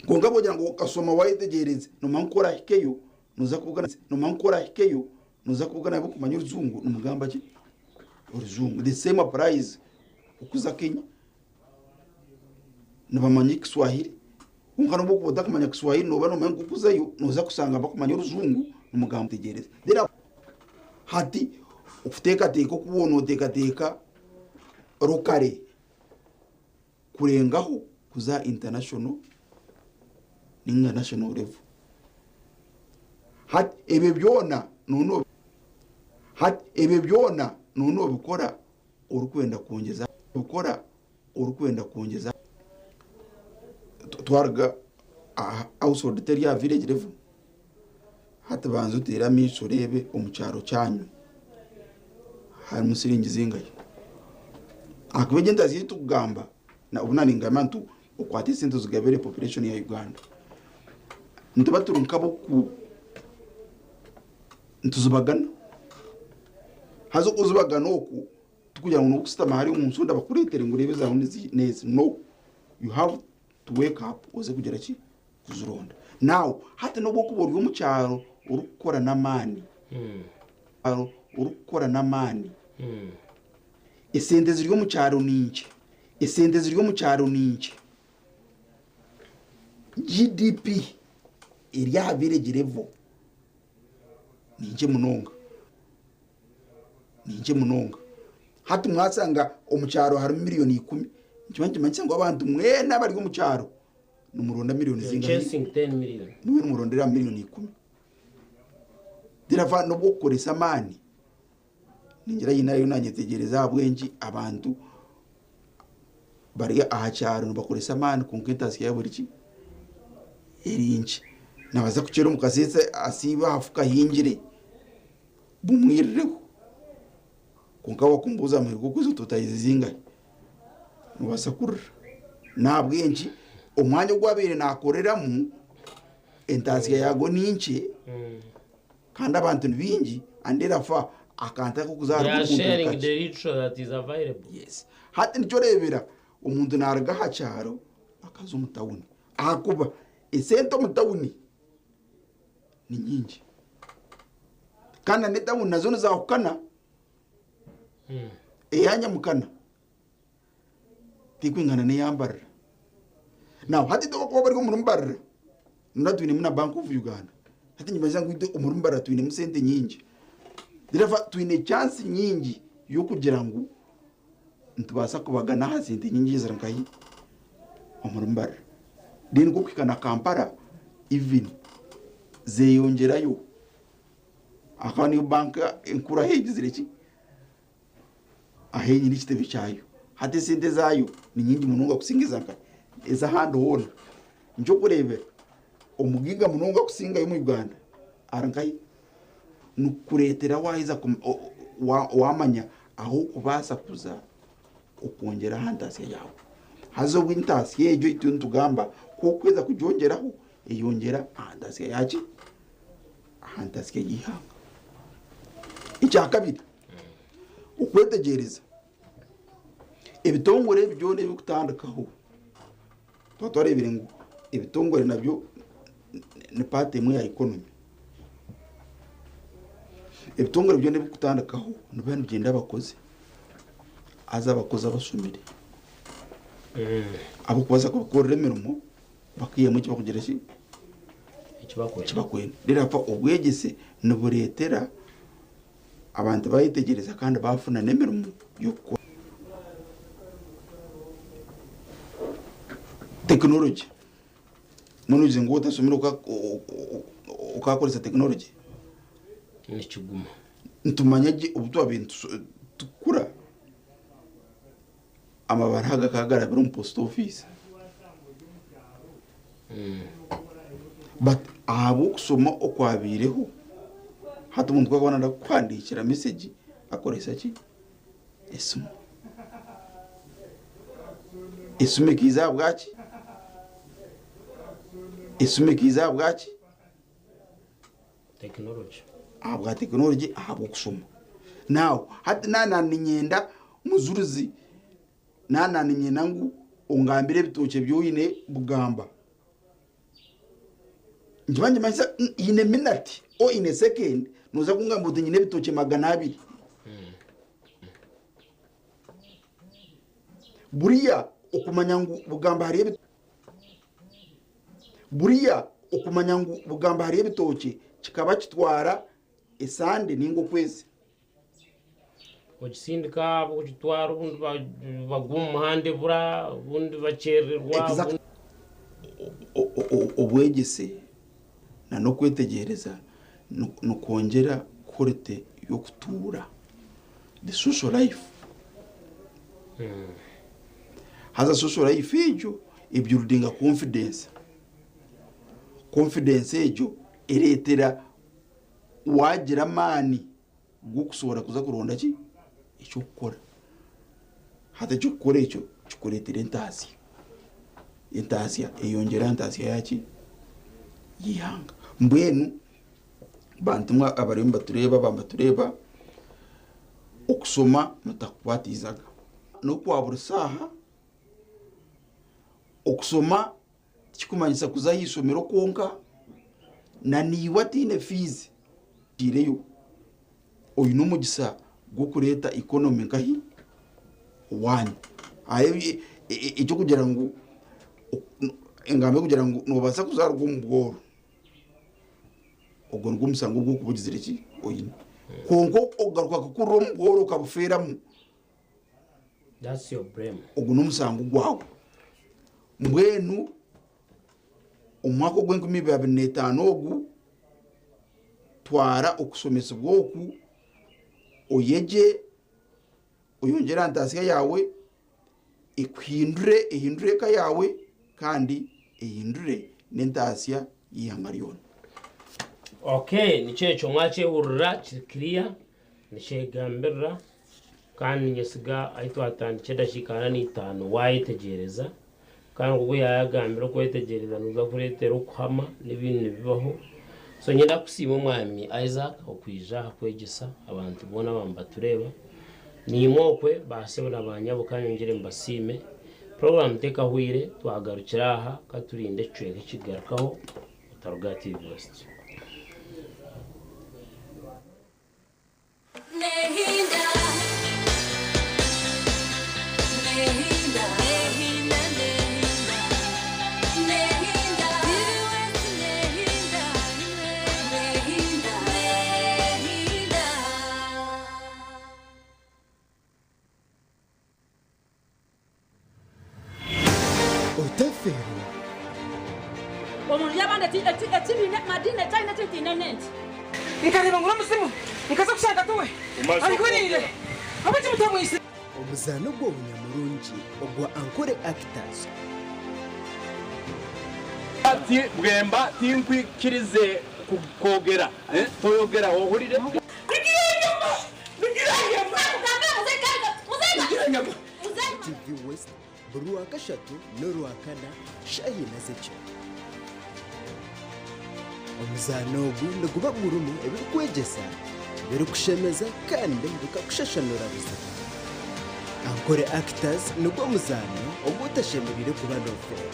Kwonka bwogira ngu okashoma wayetegyereza nomanya nku orahikeyo noza kubugana nomanya nku orahikeyo noza kubugana ahabw'okumanya orujungu nimugamba ki? Orujungu. The same applies okuza Kenya nibamanya Kiswahili kwonka nobu okuba otakumanya Kiswahili noba nomanya ngu okuzayo noza kushanga bakumanya orujungu nimugamba tegyereza. Then hati okuteekateeka oku waaba noteekateeka rukare kurengaho kuza international ninga national level. Hati ebyo byona noba hati ebyo byona nooba nobikora orikwenda kwongyeza bikora orikwenda kwongyeza twaruga aha household teri aha village level hati banza oteere amaisho oreebe omu kyaro kyanyu harimu siringi zingahi ahakuba egi entazi ei turikugamba obu naaba ningamba nti okwate esente ozigabire population ya Uganda nituba turi nk'ab'oku nituzibagana haza okuzibagana oku tikugira ngu n'okushutama hariya omu nsonda bakureetere ngu oreebe ezaawe n'ezi no you have to wake up oze kugira ki kuzironda now hati n'obu okuba ori omu kyaro orikukora n'amaani orikukora n'amaani esente ziri omu kyaro ni nkye esente ziri omu kyaro ni nkye GDP eri aha village level ni nkye munonga ni nkye munonga hati mwashanga omu kyaro harimu miliyoni 10 nikiba nikimanyisa ngu abantu mwena abari omu kyaro nimuronda miliyoni You're zingahi chasing 10 million. niwe nimurondera miliyoni 10 therefore n'obwokukoresa amaani ningira hiine ariyo nanyetegyereza ahabw'enki abantu bari aha kyaro nibakoresa amaani kwonka entaasya yaabo eri ki eri nkye nabaasa kukyera omu kaseese asiibe aha fuka ahingire bumwirireho kwonka wakumbuuza aha muheru gw'okwezi oti otahize zingahi nobaasa kurira n'ahabw'enki omwanya ogu abaire nakoreramu entaasya yagwo ni nkye kandi abantu ni baingi and therefore akantu ak'okuzaara They are omuntu sharing kakye. the ritual that is available. Yes. Hati nikyo oreebera omuntu naaruga aha kyaro akaza omu tawuni ahakuba esente omu tawuni ni nyingi kandi na n'etawuni nazo nizahukana eya Nyamukana tikwingana n'eya Mbarara. Now hati tobakuba bari omuri Mbarara nuna twinemu na Bank of Uganda hati nibagira ngu itwe omuri Mbarara twinemu sente nyingi therefore twine chance nyingi y'okugira ngu nitubaasa kubagana aha sente nyingi eziri nkahi omuri Mbarara then nk'okuhika na Kampala even zeyongyerayo ahakuba niyo banka enkuru ahu egizire ki ahu enyine ekitebe kyayo hati esente zaayo ni nyingi munonga kusinga eza nkahi ez'ahandi hoona nikyo okureebera omugaiga munonga kusingayo omu Uganda ari nkahi nikureetera waaheza wamanya ahu okubaasa kuza okwongyera aha ntaasya yaawe haza obwo entaasya egyo itwe nitugamba ku okuheza kugyongyeraho eyongyera aha ntaasya yaki aha ntaasya y'eihanga. Ekyakabiri okwetegyereza ebitongore ebi byona ebirikutandikaho tuba twareebire ngu ebitongore nabyo ni part emwe ya economy. Ebitongore byona ebirikutandikaho nibiba nibyenda abakozi haza abakozi abashomire abarikubaasa kubikorera emirimo bakaihamu eki barikugira ki? Eki barikwenda. Reero hati obwegyese nibureetera abantu baayetegyereza kandi baafuna n'emirimo y'okukora. Tekinologi, mbwenu ogizire ngu waaba otashomire okaakoresa tekinologi? Nikiguma. Nitumanya gye obu twabaire nitukura amabaruha gakaba garabire omu post office. But ahabw'okushoma okwabaireho, hati omuntu ku arikuba naayenda kukuhandiikira mesegi akoresa ki? Esimu. Esimu ekaija ahabwaki? Esimu ekaija ahabwaki? Tekinologi. Ahabwa tekinologi ahabw'okushoma. Now hati naaba niinyenda mujurizi, naaba niinyenda ngu ongambire ebitookye ebi oine bugamba. Nikiba nikimanyisa in a minute or in a second nooza kungambira oti nyine ebitookye 200. Buriya okumanya ngu bugamba hariyo ebitookye. Buriya okumanya ngu bugamba hariyo ebitookye kikaba kitwara esande ninga okwezi. Okisindika okitwara obundi bagwa omu muhanda ebura obundi bakyerererwa. Exactly. Obwegyese na n'okwetegyereza nikwongyera quality y'okutuura, the social life. Haza social life egyo ebuildinga confidence. Confidence egyo ereetera waagira amaani g'okusohora kuza kuronda ki? Eky'okukora. Hati eky'okukora ekyo kikureetera entaasya. Entaasya eyongyera aha ntaasya yaaki? Y'eihanga. Mbwenu bantu mwe abariyo nibatureeba aba nibatureeba, okushoma mutakukwatiizaga. N'okwa buri shaaha, okushoma tikikumanyisa kuza aha ishomero kwonka, na naiwe ataine fiizi ogiireyo oine omugisa gw'okureeta economy nkahi? Owaanyu. Eky'okugira ngu engambo erikugira ngu noobaasa kuzaarwa omu bworo, ogwo nigwo mushango ogu orikuba ogizire ki? Oine. Kwonka okugaruka kukurira omu bworo okabufeeramu, That's your blame. Ogwo n'omushango gwawe. Mbwenu omwaka ogw'enkumi ibiri abiri n'etaano ogu, twara okushomesibwa oku, oyegye, oyongyere aha ntaasya yaawe, ekuhindure, ehindure eka yaawe, kandi ehindure n'entaasya y'eihanga ryona. Okay, nikyo ekyo mwakyehurira kiri clear, nikyegambirira kandi ninyesiga ahu twatandikira edakiika 45 waayetegyereza kandi nk'oku yaayagambire okwetegyereza nikuza kureetera okuhama n'ebindi nibibaho. So niinyenda kukusiima Omwami Isaac okwija aha kwegyesa abantu boona abaaba nibatureeba. Naimwe okwe baasebo na baanyabo ka nyongyere mbasiime. Puroguraamu tekahweire, twagarukira aha, ka turinde ekicweka ekirikugarukaho. Otaruga aha TV West. Nehinda, nehinda, nehinda, nehinda, nehinda, nehinda, nehinda, nehinda. Otafeerwa. Omuntu yabandi ati eki eki biine madiini eki aine eki ntiine n'enki. Nkareeba ngu n'omuzimu, nkaza kushanga tiwe Omaze ahikuriire. okwogera. Ahabw'enki mutamwitsire? Omuzaano gw'obunyamurungi ogwa Ankole Actors. Ati Bwemba tinkwikirize kwogera, toyogera ohurire? TV West buri Rwakashatu n'Orwakana shaaha ina z'ekiro. Omuzaano ogu niguba gurimu ebirikwegyesa, ebirikushemeza kandi bikakushashanura buzima. Ankole Actors nigwo muzaano ogu otashemereire kuba noofeerwa.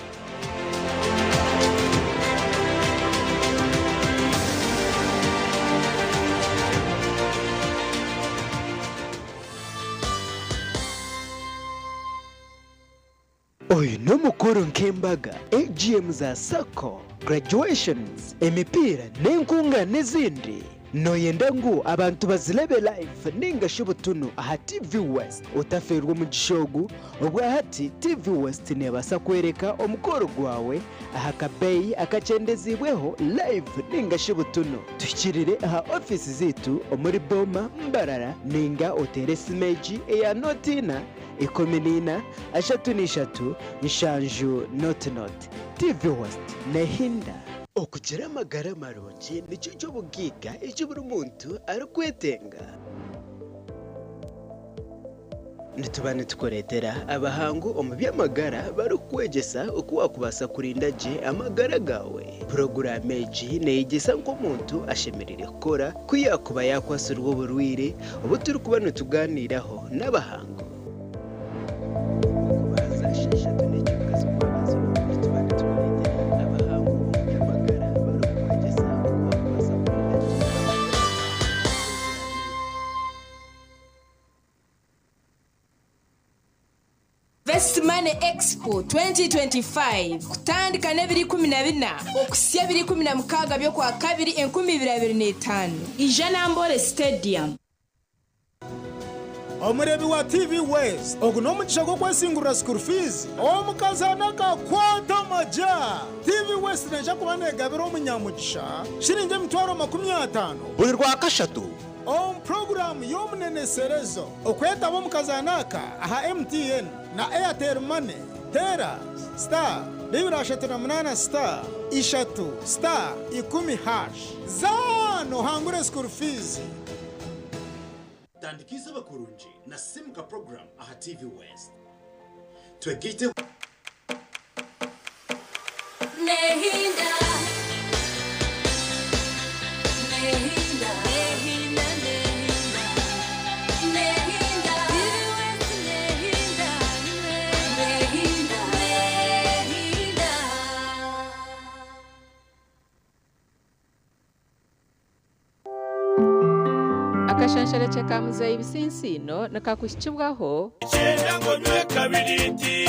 Oyu n'omukoro nk'embaga, AGM za sacco, graduations, emipiira n'enkungaana ezindi. Nooyenda ngu abantu bazirebe live ninga shi butunu aha TV West? Otafeerwa omugisha ogu, obwahati TV West neebaasa kworeka omukoro gwawe aha kabeeyi akakyendeziibweho live ninga shi butunu. Tuhikirire aha ofiisi zaitu omuri Boma, Mbarara ninga oteere esimu egi eya nooti ina, 14, 33, 70 0. TV West neehinda. Okugira amagara marungi nikyo ky'obugaiga eki buri muntu arikwetenga. Nituba nitukureetera abahangu omu by'amagara barikukwegyesa oku waakubaasa kurinda gye amagara gaawe. Puroguraamu egi neeyegyesa nk'omuntu ashemereire kukora ku yaakuba yaakwatsirwe oburwaire obu turikuba nitugaaniiraho n'abahangu. Best Money Expo 2025 kutandika n'ebiro 14 okuhitsya ebiro 16 by'Okwakabiri 2025. Ija Namboole Stadium. Omureebi wa TV West, ogu n'omugisha gw'okwesingurira school fees. Omukazi anakakwata amagya! TV West neija kuba neegabira omunyamugisha shiringi 50,000. Buri Rwakashatu. Omu puroguraamu y'omuneneserezo, okwetaba omu kazaano aka aha MTN na Airtel Money, teera star 238 star 3 star 10 hash. Zaana ohangure school fees! Tandika eizooba kurungi na Simuka Program aha TV West. Twegaite. Nehinda, nehinda, nehinda, nehinda, nehinda, nehinda, nehinda, nehinda. Akashansharekye ka muzeeyi Bisinsiino nikakuhikibwaho. Kyenda ngu onywe kabiriiti.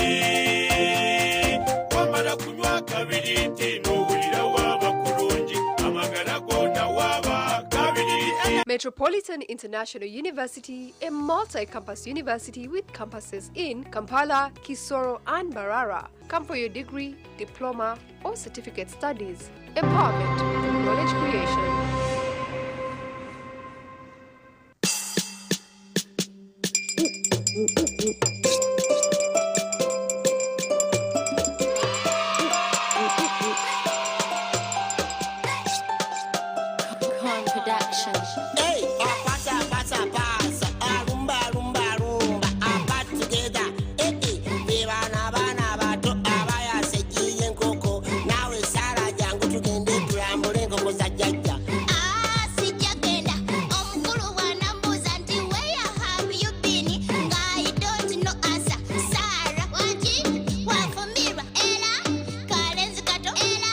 Wamara kunywa kabiriiti noohurira waaba kurungi, amagara goona waaba kabiriiti. Metropolitan International University, a multi campus university with campuses in Kampala, Kisoro, and Mbarara. Come for your degree, diploma, or certificate studies. Empowerment through knowledge creation. Corn Production. Hey, pasa, pasa, pasa, rumba, rumba, rumba, apa together. Eh, eh, bana bana bato abaya sekiye nkoko. Nawe Sara jangu tugende tulambule enkoko za jjajja. Sijja genda omukulu bw'anambuuza nti where have you been nga I don't know answer. Sarah wangi wafumbirwa era kalenzi kato era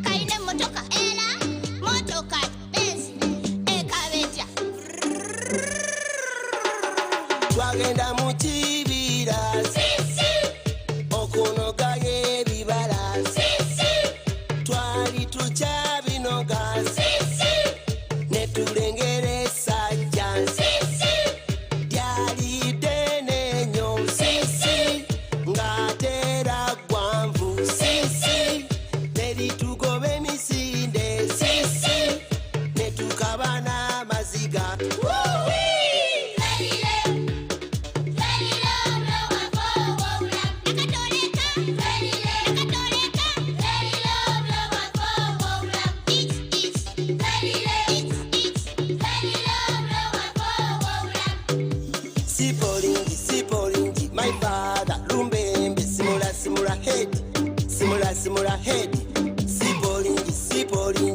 kalina emmotoka era motoka Benz ekabetya. Twagenda mu kibira okunogayo ebibala twali tukyabinoga ne tulengera essajja lyali ddene nnyo ng'ate era gwanvu ne litugoba emisinde ne tukaba n'amaziga. Sipolingi, sipolingi, my father, lumbembe, simula, simula head, simula, simula head, sipolingi, sipolingi.